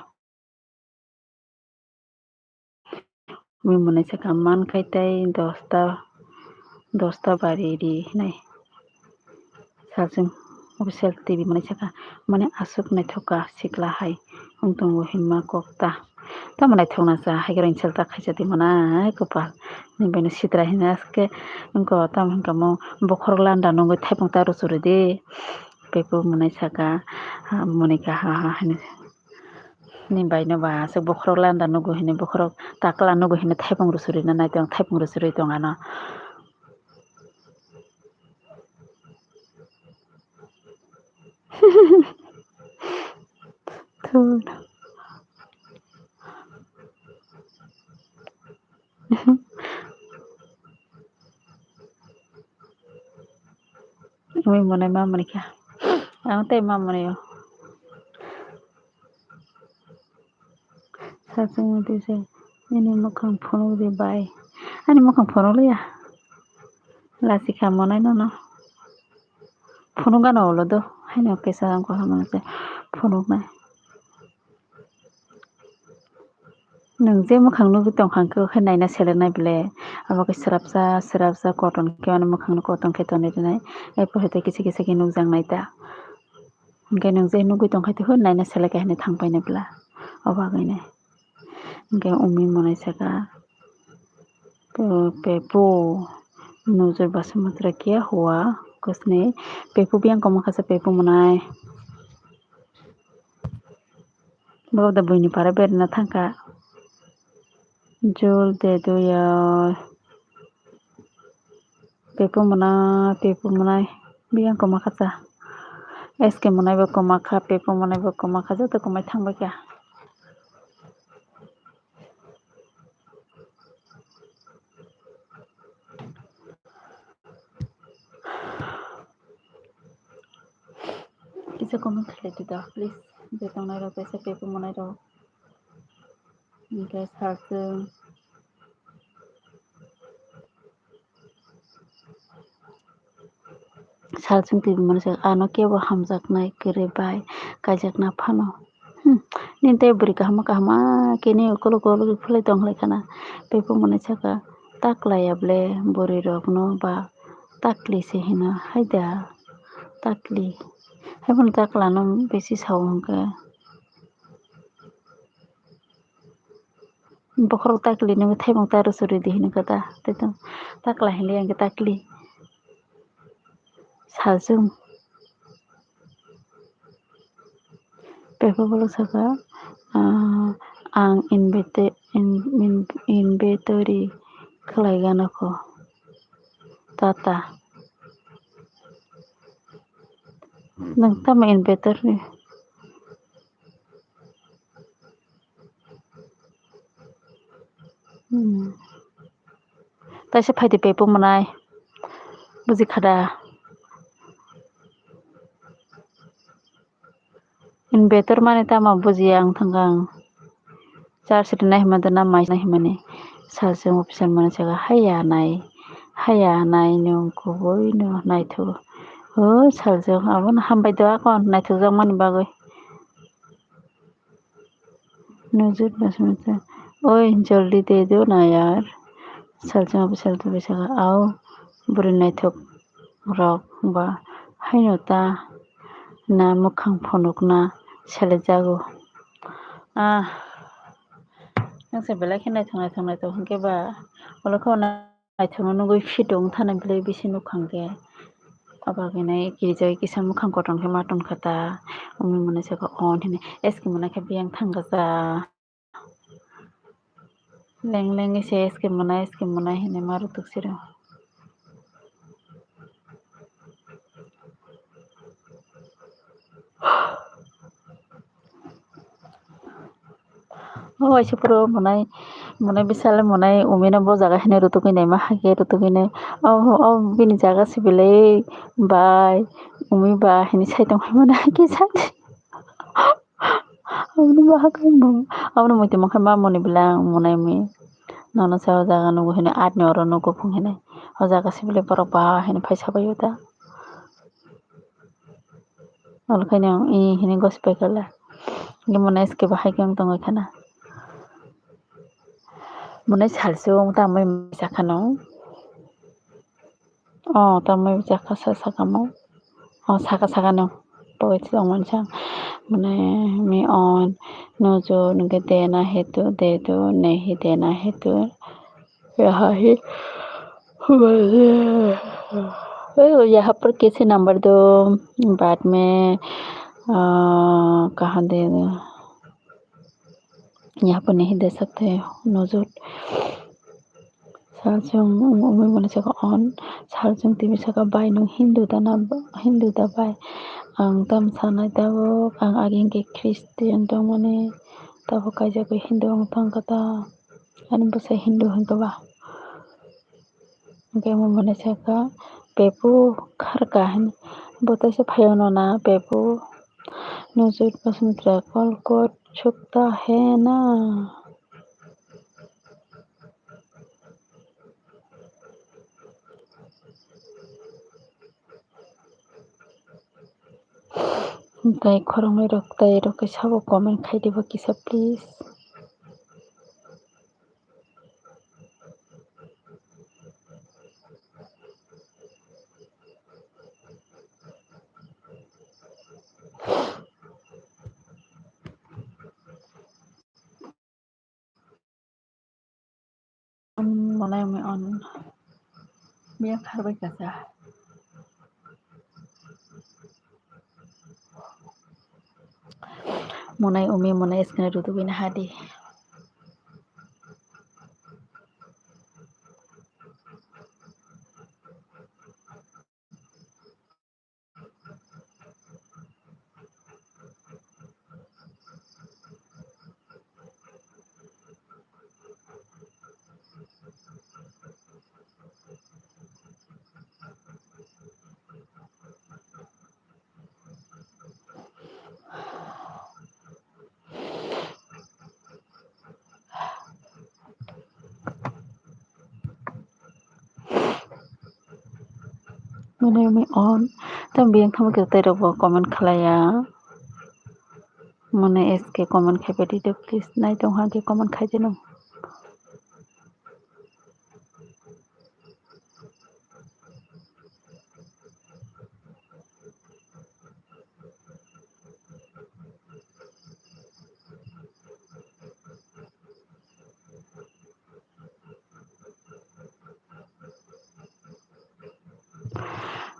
Mui mwnai saka, "Man khai tei dosta, dosta bari ri," hinwi. Salsong official T V mwnai saka, "Mane aswk naithok ka sikla hai wng tongo hinma kok ta." Tamo naithok na sa, hai khe insult ta khaisa di mwnai kwpal. Nini bai no sitra hino aske wngkha, tamo hwnkhamo bokhorok landa nugwi thaipung ta rw chwrwi di. Pepo mwnai saka, ah, mwnai kaha ha hinwi. Ni bai no ba aswk bokhorok landa nugo hini, bokhorok takla nugo hini, thaipung rw chwrwi na nai tong, thaipung rw chwrwi tong ano. Thun. Mui mwnai ma mwnai kha. Ang tei ma mwnai o. Sachwng mwnai se, "Nini mwkhang phunuk di bai." Ani mwkhang phunuk liya. Lachikha mwnai nono. Phunuk gana ulo do. Haino kesa ang kha mwnai se phunuk nai. Nwng je mwkhang nugwi tongkha hwnkhe, o khe naina seleknai bele. Abo khe swrapsa, swrapsa, koton khe, ani mwkhang no koton khe tonwi rwnai. Epor hai tei kisa kisa khe nukjaknai ta. Hwnkhe nwng je nugwi tongkha tei, hwn naina selek khe hinwi thang painai bwla. O bagwino. Hwnkhe umi mwnai saka, "Pe-, pepo, nujur basa matra kiya hua?" Kwsni, pepo biyang kwma kha sa pepo mwnai. Bo da buini para berna thangkha. Jol de do yaar. Pepo mwnai, pepo mwnai. Biyang kwma kha cha. S K mwnai bo kwma kha, pepo mwnai bo kwma kha, joto kwmai thang bai kha. Kisa comment khlai di da, please. Je tongnai rok, kaisa pepo mwnai rok. Hwnkhe salswng. Salswng twi mwnai se, ano kebo hamjaknai kwrwi bai kaijakna phano. Hmm, nini tei bwrwi kaham kaham khe nini ukuluk ukuluk phulai tongkhlai khana. Tei bo mwnai saka, "Taklai ya ble bwrwi rokno ba takli se hino hai da, takli." Haiphano taklano bisi sao hwnkhe. Bokhorok takli nungwi thaimung ta rw chwrwi di hinwi khe ta. Tei tong takla hinwi ang khe takli. Salswng. Pepo bolok saka, ah, ang inventory, in-, in-, inventory khlai gana kho. Tata. Nwng tamo inverter ni? Hmm. Taisa phaidi pepo mwnai. Buji khada. Inverter mani tamo bujiya ang thangkang. Charge rinai hima dana mai nai himani. Salsong officer mani saka haya nai. Haya nai nung kubui no naithogo. O salsong abono hambai do akon naithokjak mani bagwi. Nujut Basumatai. Oi, joldi de do na yar. Salsong officer tubui saka, au bwrwi naithok rok ba haino ta na mwkhang phunukna selejago. Ah, nang se belai khe naithok naithok naithok hwnkhe ba, ulo khe naithokno nugui fit wng thani belai bisi nukhang khe. Abagwi nai kirijagwi kisa mukhang kotor khe ma tongkha ta. Wngwi mwnai saka on hwnwi S K mwnai khe biyang thangkha ta. Leng leng se S K mwnai, S K mwnai hwnwi ma rwtuk siro. O waisa puro mwnai, mwnai bisale mwnai umino bo jaga hino rwtugwi naima hakhe rwtugwi nai. O, o bini jaga se belai bai umi ba hini sai tongmani hakhe sadi. Aboni bahai khe aboni muitu mankhe mamoni belai ang mwnai umi. Nono sa o jaga nugo hino atni oro nugo phung hino. O jaga se belai borok ba hino phai sabaio ta. Olo khaino i hini gospel kala. Hini mwnai S K bo hai khe wng tongwi khana. Mwnai salsong tamwi mwnai sakhano. O tamwi chakha sa sakamo. O saka sakano. Pogwi tongmani sa. Mwnai mi on nujo nungke dena hetu dedu nehi dena hetu. Yaha hi. Yaha par kaise number do, baad mein, ah, kaha de, yaha par nahi de sakte, nujut. Salsong umi mani saka on, salsong tv saka bai nung Hindu da na, Hindu da bai. Ang tam sanai tabuk, ang agi hwnkhe Christian tongmani, tabuk kaijagwi Hindu wng tongkha ta. Ani bwsai Hindu hwnkhe ba. Hwnkhe omo mwnai saka pepu kharka hwnwi. Bo teisa phaiyono na pepu. Nujut Basumatai call kor sukta he na. Tai khoroknwi rok tai rok khe sabo comment khai diba kisa please. Mwnai umi on. Miya kharbai kasa. Mwnai umi mwnai skana rudu bini hadi. Mwnai umi on. Tamo biyang thangma khe tei rok bo comment khlaiya. Mwnai S K comment khai pedi de please. Nai tong hwnkhe comment khai de nung.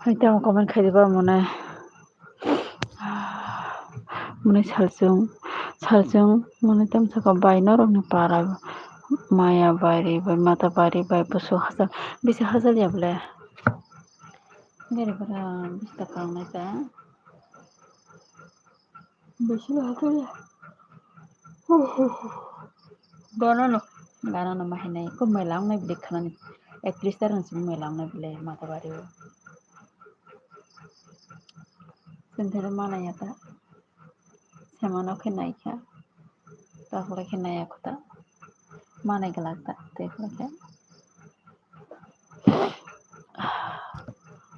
Hai tamo comment khai diba mwnai. Mwnai salsong, salsong mwnai tamo saka bai norokni para maya bari bai mata bari bai busu hachal, bisi hachal ya bole. Gari bara bista kangnai ta. Bisi no hathai. Gana no, gana no ma hinai. Ko mela wngnai bile khanani. Actress tar nang simi mela wngnai bile mata bari o. Senthere mana ya ta. Semano khe naikha. Takle khe naiya kho ta. Manai glak ta. Tekhle khe.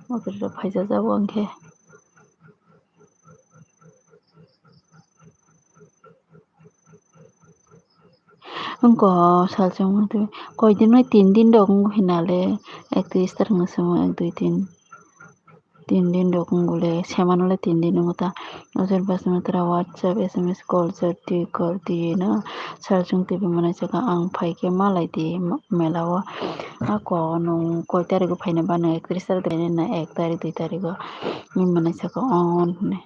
Motor rok phaijajak o hwnkhe. Wngkha salsa wngtwi koi din bai tin din rok wngkha hinale, actress tar wngwi swngo ek dui tin, tin din rok wngkha le, semanole tin din wngkha ta. Ojol bwswk tara WhatsApp, S M S call, chat twi call twi no salsa wngtwi manai saka ang phaikhe malai di mela o. Ako nwng koi tarik o phaina ba nwng actress tar de na ek tarik dui tarik o hinwi manai saka on hinwi.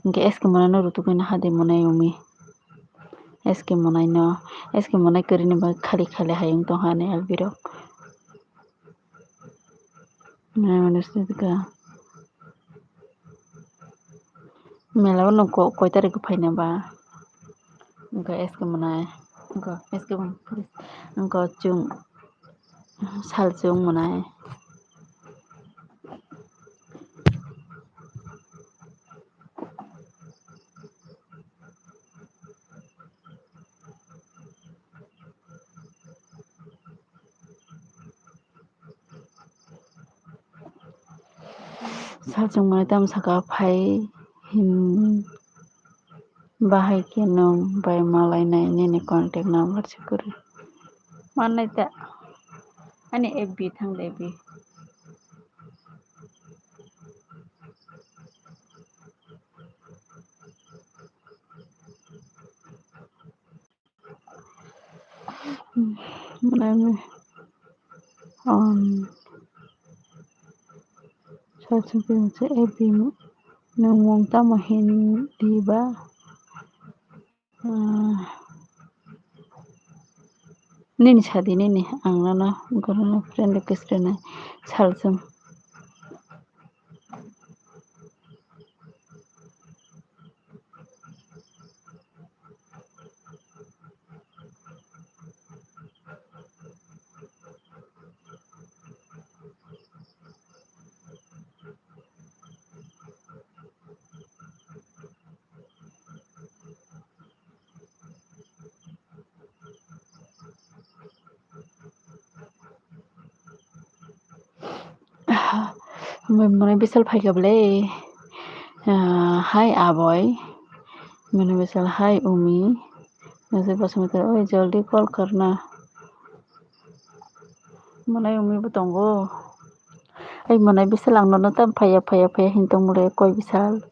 Hwnkhe S K Monai no rutukgwi no hade Monai umi. S K Monai no, S K Monai kwrwini bagwi khali khali hayung tongkha ani L B rok. Mela o nwng ko-, koi tarik o phaina ba? Wngkha S K Monai, wngkha S K Monai, wngkha chwng. Salchung mwnai. Salchung mwnai tamo saka phai hin. Bahai khe nwng bai malainai nini contact number se kwrwi. Mannai ta. Ani F B thang de F B. Mwnai, um, Salchung twi hwnse, "F B nwng mung tamo hini di ba?" Ah, nini sadi nini, ang nono, wngkha nono friend request rwnai, Salchung. Mwnai bisal phaikha bwle. Ah, hai aboi. Mwnai bisal hai umi. Nasi bosong oi joldi call karna. Mwnai umi bo tongo. Ai mwnai bisal ang nono tam phaiya phaiya phaiya hin tong mole koi bisal.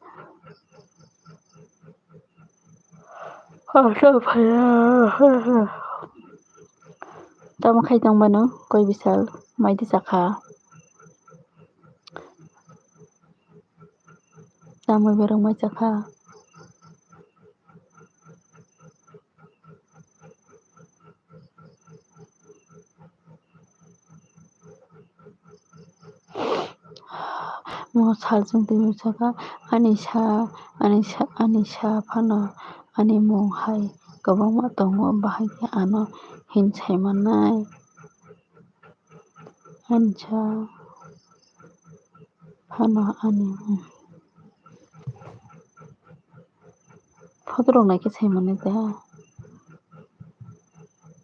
Tamo khai tong mano koi bisal mai di chakha. Tamo berok mai chakha. Mo salchung twi saka, "Ani sa, ani sa, ani sa phano ani mung hai kwbangma tongo, bahai khe ano hin sai mannai." Ani sa phano ani mung. Photo rok naikhe sai mannai ta.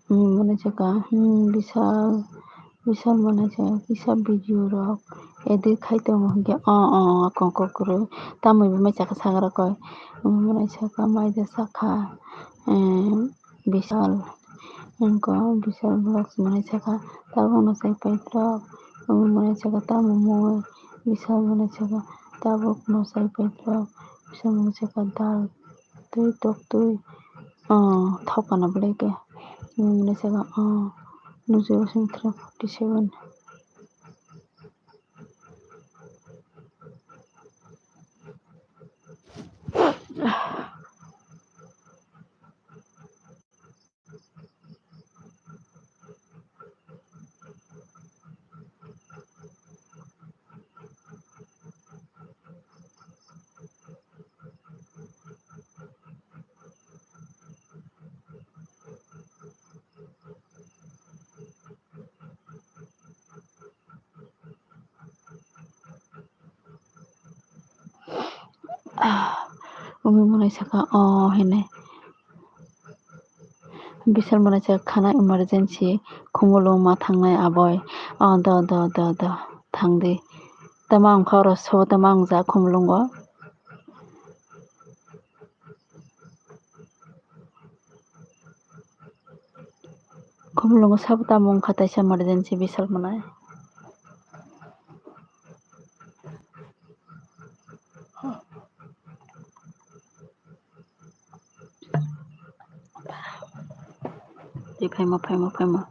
Hmm, mwnai saka, hmm, bisal, bisal mwnai saka, kisa video rok edit khai tongo hinkhe, o, o, o, kongkho kwrwi. Tamoni bo mai saka sagra koi. Hmm, mwnai saka, mai da saka, eh, bisal. Wngkha bisal vlogs mwnai saka, tabukno chai paithago. Omo mwnai saka tamo mui, bisal mwnai saka, tabukno chai paithago. Bisal mwnai saka dal. Twi tok twi, ah, thok kana belai khe. Nwng mwnai saka, ah, nujui bosong three forty seven. Umi mwnai saka, "O," hinwi. Bisal mwnai saka, "Khana emergency, Khumulwng ma thangnai aboi." "O, do, do, do, do, thangdi." Tama wngkha oro so, tama wngjak Khumulwngo. Khumulwngo sabo tamo wngkha taisa emergency bisal mwnai. Tei phaima, phaima, phaima.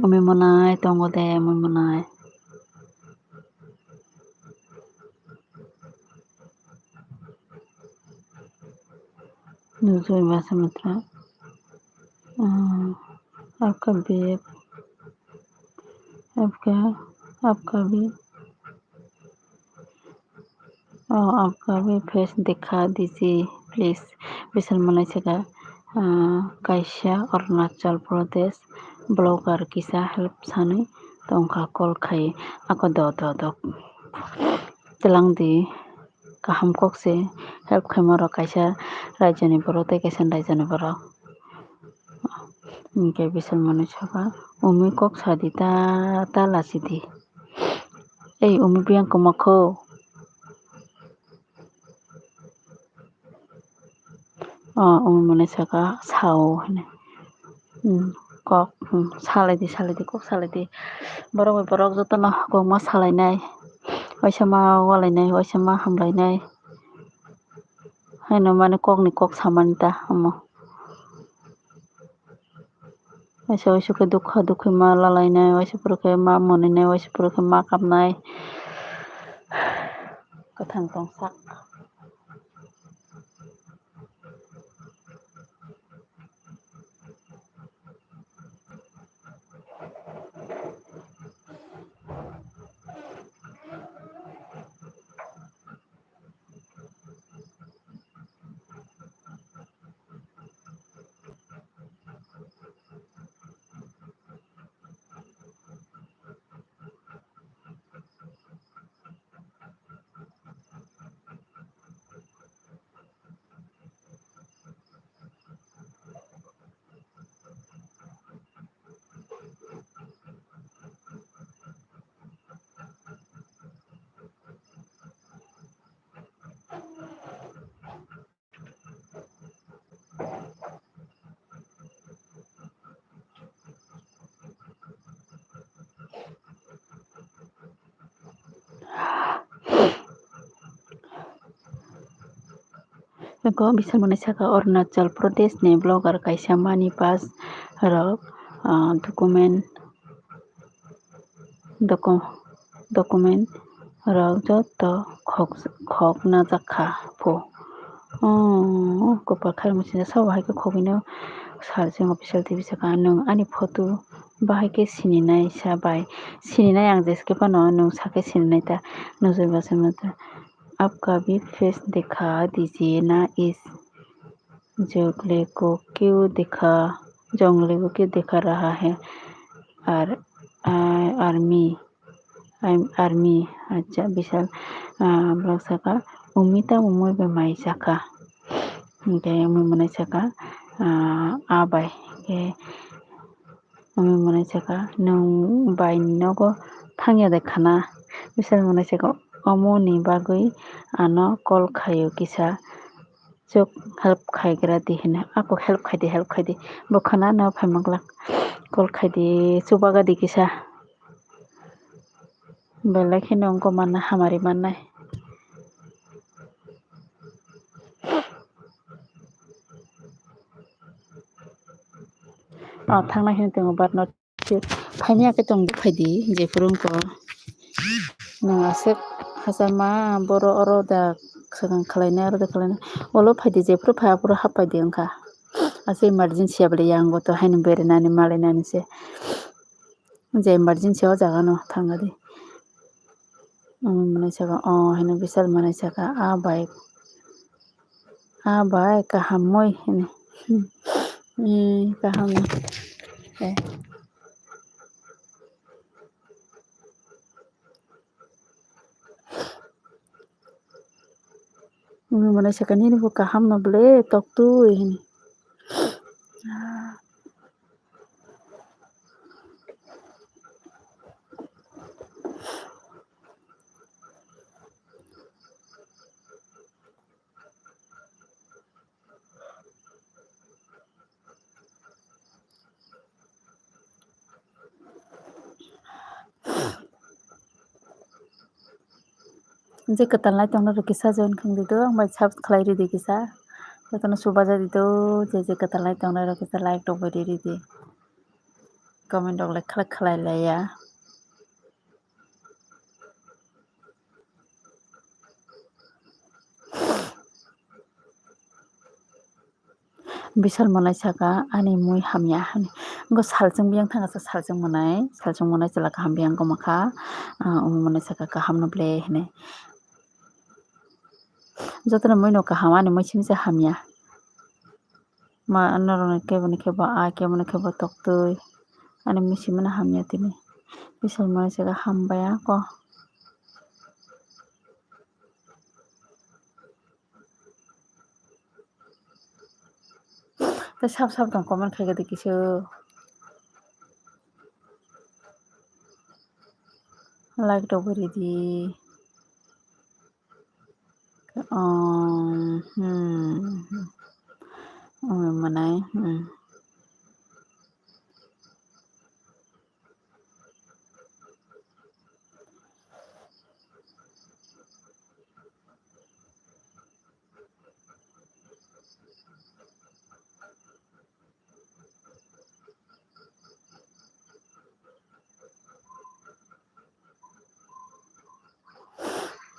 Umi mwnai tongo de, umi mwnai. Nujui masa mitra. Ah, आपका भी, आपका, आपका भी। Oh, आपका भी face दिखा दीजिए, please. Bisal mwnai saka, ah, kaisa Arunachal Pradesh blogger kisa help sanwi tongkha call khai. Ako do, do, do. Twlang di. Kaham kok se help khaima rok kaisa rajyoni borok tei kaisa rajyoni borok. Hinkhe bisal mwnai saka, "Umi kok sadi ta, ta lachidi." Ei, umi biyang kwma kho. O, umi mwnai saka, "Sao," hinwi. Hmm, kok, hmm, salaidi, salaidi, kok salaidi. Borok bai borok jotono kokma salainai, waisa ma walainai, waisa ma hamlainai. Haino mani kokni kok samani ta omo. Waisa waisa khe dukha dukhi ma lalainai, waisa pore khe ma moninai, waisa pore khe ma kapnai. Kwthang tongsak. Eko bisal mwnai saka Arunachal Pradesh ni blogger kaisa money pass rok, ah, document docu-, document rok joto khok, khok najak kha phu. Oh, kwpal khairokma sini sabo hai khe khogwino sar jwngo official T V saka, "Nwng ani photo bahai khe sininai sa bai? Sininai ang jeske phano nwng sakhe sininai ta, nujui bachai mata. आपका भी face दिखा दीजिए ना इस जंगले को क्यों दिखा, जंगले को क्यों दिखा रहा है? आर-, आ-, army, I'm army." Acha, bisal, ah, borok saka, "Umi ta umui bai mai saka." Hinkhe umi mwnai saka, ah, a bai khe Umi mwnai saka, "Nwng bai ni nogo thangya de khana?" Bisal mwnai saka, "Omo ni bagwi ano call khaio kisa, chwk help khaigra di," hinwi. "Ako help khai di, help khai di. Bo khana no phai manglak. Call khai di, chubaga di kisa. Belai kheno wngkha manna hamari mannai." O, thangnai hwnwi tongo, but not sure. Phaini ya khe tong phai di, jephuru wngkha. Nwng aswk hachama boro oro da swkang khlainai, oro da khlainai. Olo phai di, jephuru phai aphuru hap phai di wngkha. Aswk emergency ya bwle, yang bo to haino berinani malainani se. Je emergency o jaga no thangna di. Omo mwnai saka, o hino bisal mwnai saka, a bai, a bai kaham moi hino. Hmm, kaham ni. Eh. Wngwi mwnai sakha nini bo kaham no ble toktwi hwnwi. Je kwtal nai tongnai rok kisa join khwng di do, ang bai sub khlai ridi kisa. Jotono chubaja di do, je je kwtal nai tongnai rok kisa like rok bai ridi. Comment rok le khlai khlai laiya. Bisal mwnai saka ani mui hamya hwnwi. Wngkha salchwng biyang thangkha, salchwng mwnai, salchwng mwnai chwla kaham biyang wngma kha. Ah, omo mwnai saka kaham no ble hwnwi. Jotono mui no kaham, ani mui simi se hamya. Ma norokni kebo ni kebo a, kebo ni kebo toktwi. Ani mui simi no hamya tini. Bisal mwnai saka hambai ako. Tei sab sab tong comment khaikhe de kisa. Like rok bo ridi. Um, hmm. Um, manai, hmm.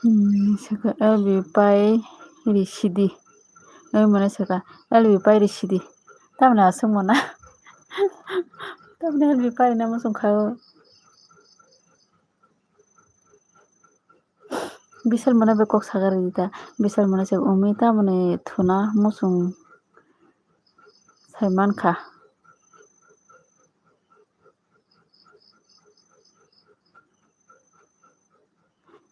Hmm, saka L B pai risidi. Oi mane saka L B pai risidi. Tamni aswk mona. Tamni L B pai na muchung kha o. Bisal mwnai bai kok sagar ridi ta. Bisal mwnai se umi tamoni thuna muchung sai mankha.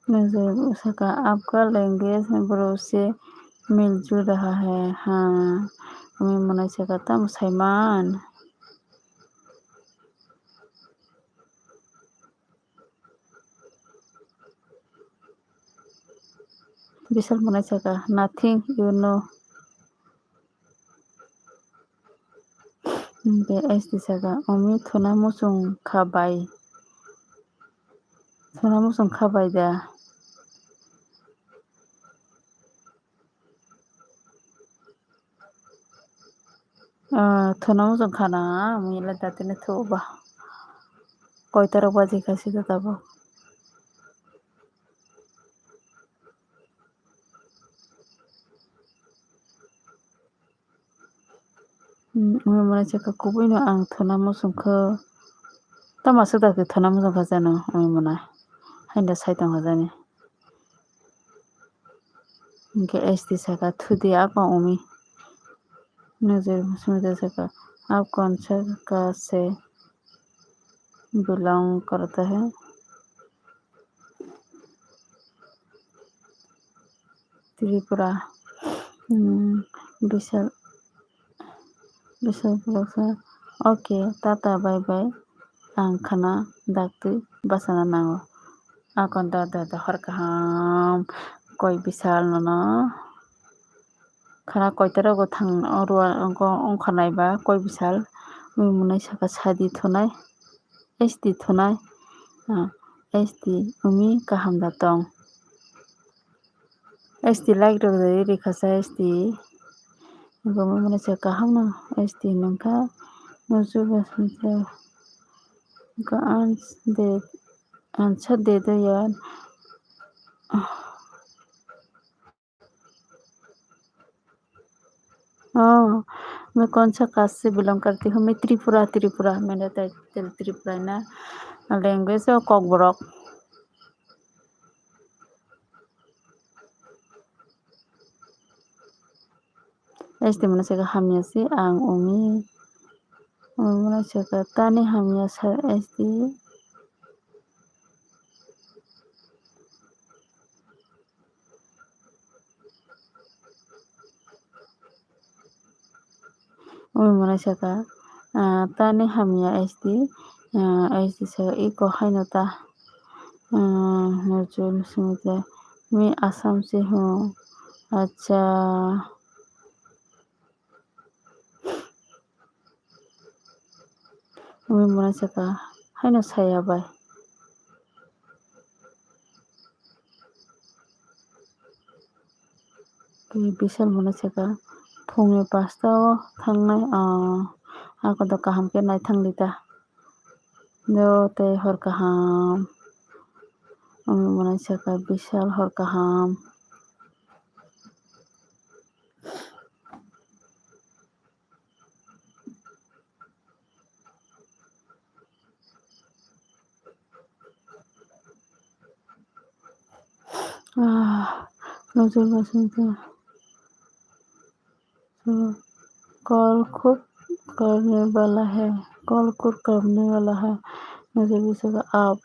Nujui saka आपका language bro se मिलजुल रहा है, हाँ. Umi mwnai saka tamo sai man. Bisal mwnai saka, nothing, you know. Hwnkhe S T saka, omi thuna muchung kha bai. Thuna muchung kha bai da. Ah, thuna muchung khana, mui le datine thuba. Koita rok baji kha sida tabuk. Hmm, mui mane chakha kubui no ang thuna muchung kha. Tamo aswk da khe thuna muchung kha jano, mui mane. Haino sai tong kha jani. Hwnkhe S T saka, "Thudi ako umi." Nujui saka, "Aap kaun sa ka se belong karta hai?" Tripura. Hmm, Bisal. Bisal Vlogs, okay, tata, bye bye. Ang khana daktwi bachana nango. Akon da da da hor kaham koi Bisal nono. Khana koita rogo thang oro wngkha naiba koi Bisal. Mui mwnai saka sadi thunai. S T thunai. Ah, S T umi kaham da tong. S T like rok rwi rikha sa S T. Bo mui mwnai se kaham no S T nungkha. Musu ba sungkha. Ka ans de, ansa de do yaar. Oh, मैं कौन सा कास्ट से बिलोंग करती हूँ? मैं त्रिपुरा, त्रिपुरा, मेरा टाइटल त्रिपुरा है ना, लैंग्वेज है कॉकबरक। S T mwnai saka hamya se ang umi, umi mwnai saka tani hamya sa S T. Umi mwnai saka, ah, tani hamya S D, ah, S D saka iko haino ta, ah, Nojul Sumitra, mi Assam se ho, acha. Umi mwnai saka, haino saya bai. Tei Bishal mwnai saka, phungni pasta o thangnai, ah, ako do kaham khe naithang di ta. Do tei hor kaham. Umi mwnai saka, Bishal hor kaham. Ah, Nojul Basanta. Kol khub karne wala hai, kol khub karne wala hai. Nojul Basanta up.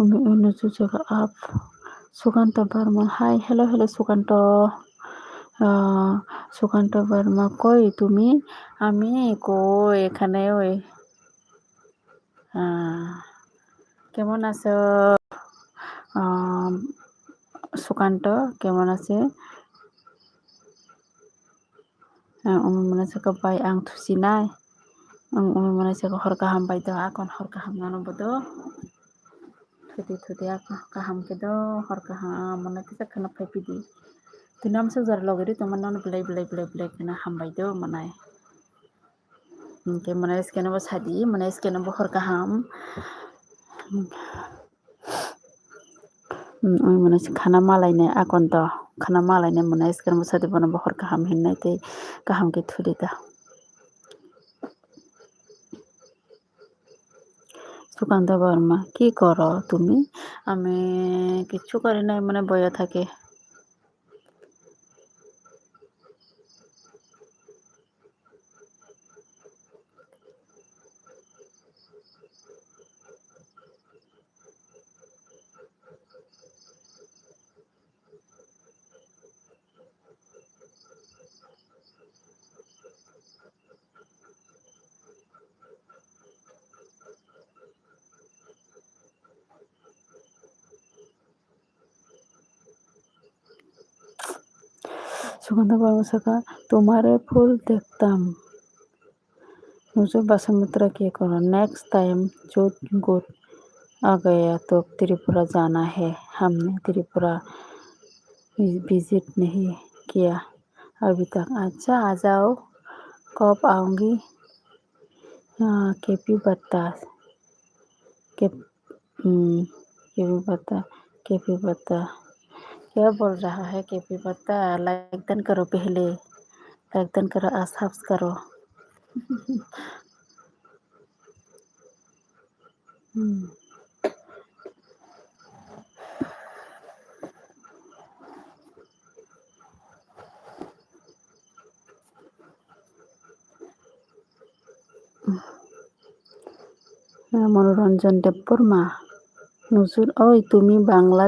Umi unu chuchuk up. Sukanto Barma. Hi, hello, hello, Sukanto. Ah, Sukanto Barma, koi tumi? Ami koi ekhane oi. Ah, kemon aso? Ah, Sukanto, kemon aso? Ah, umi mwnai saka bai ang thusinai. Ang umi mwnai saka hor kaham bai do, akon hor kaham nano bodo. Thudi thudi ako kaham khe do, hor kaham mwnai kisa kheno phai pidi. Tini amsuk jar logi ri tongma nono belai belai belai belai kheno hambai do mwnai. Hingke mwnai skeno bo sadi, mwnai skeno bo hor kaham. Hmm, oi mwnai se khana malainai akon to, khana malainai mwnai skeno bo sadi bono bo hor kaham hinnai tei kaham khe thudi ta. Sukanta Barma, কি করো তুমি? আমি কিচ্ছু করি না, মানে বইয়া থাকি। Sukanta Barma saka, tumhare phul dekhtam. Nujul Basanta kya karo? Next time jot got a gaya to Tripura jana hai, humne Tripura visit nahi kiya abhi tak. Acha, aa jao, kab aaungi? Ah, K P Batta. K P, hmm, K P Batta, K P Batta. Kya bol raha hai K P Batta? Like dan karo pehle. Like dan karo, aur subscribe karo. Hmm. Manoranjan Debbarma, nujul, oi, tumi Bangla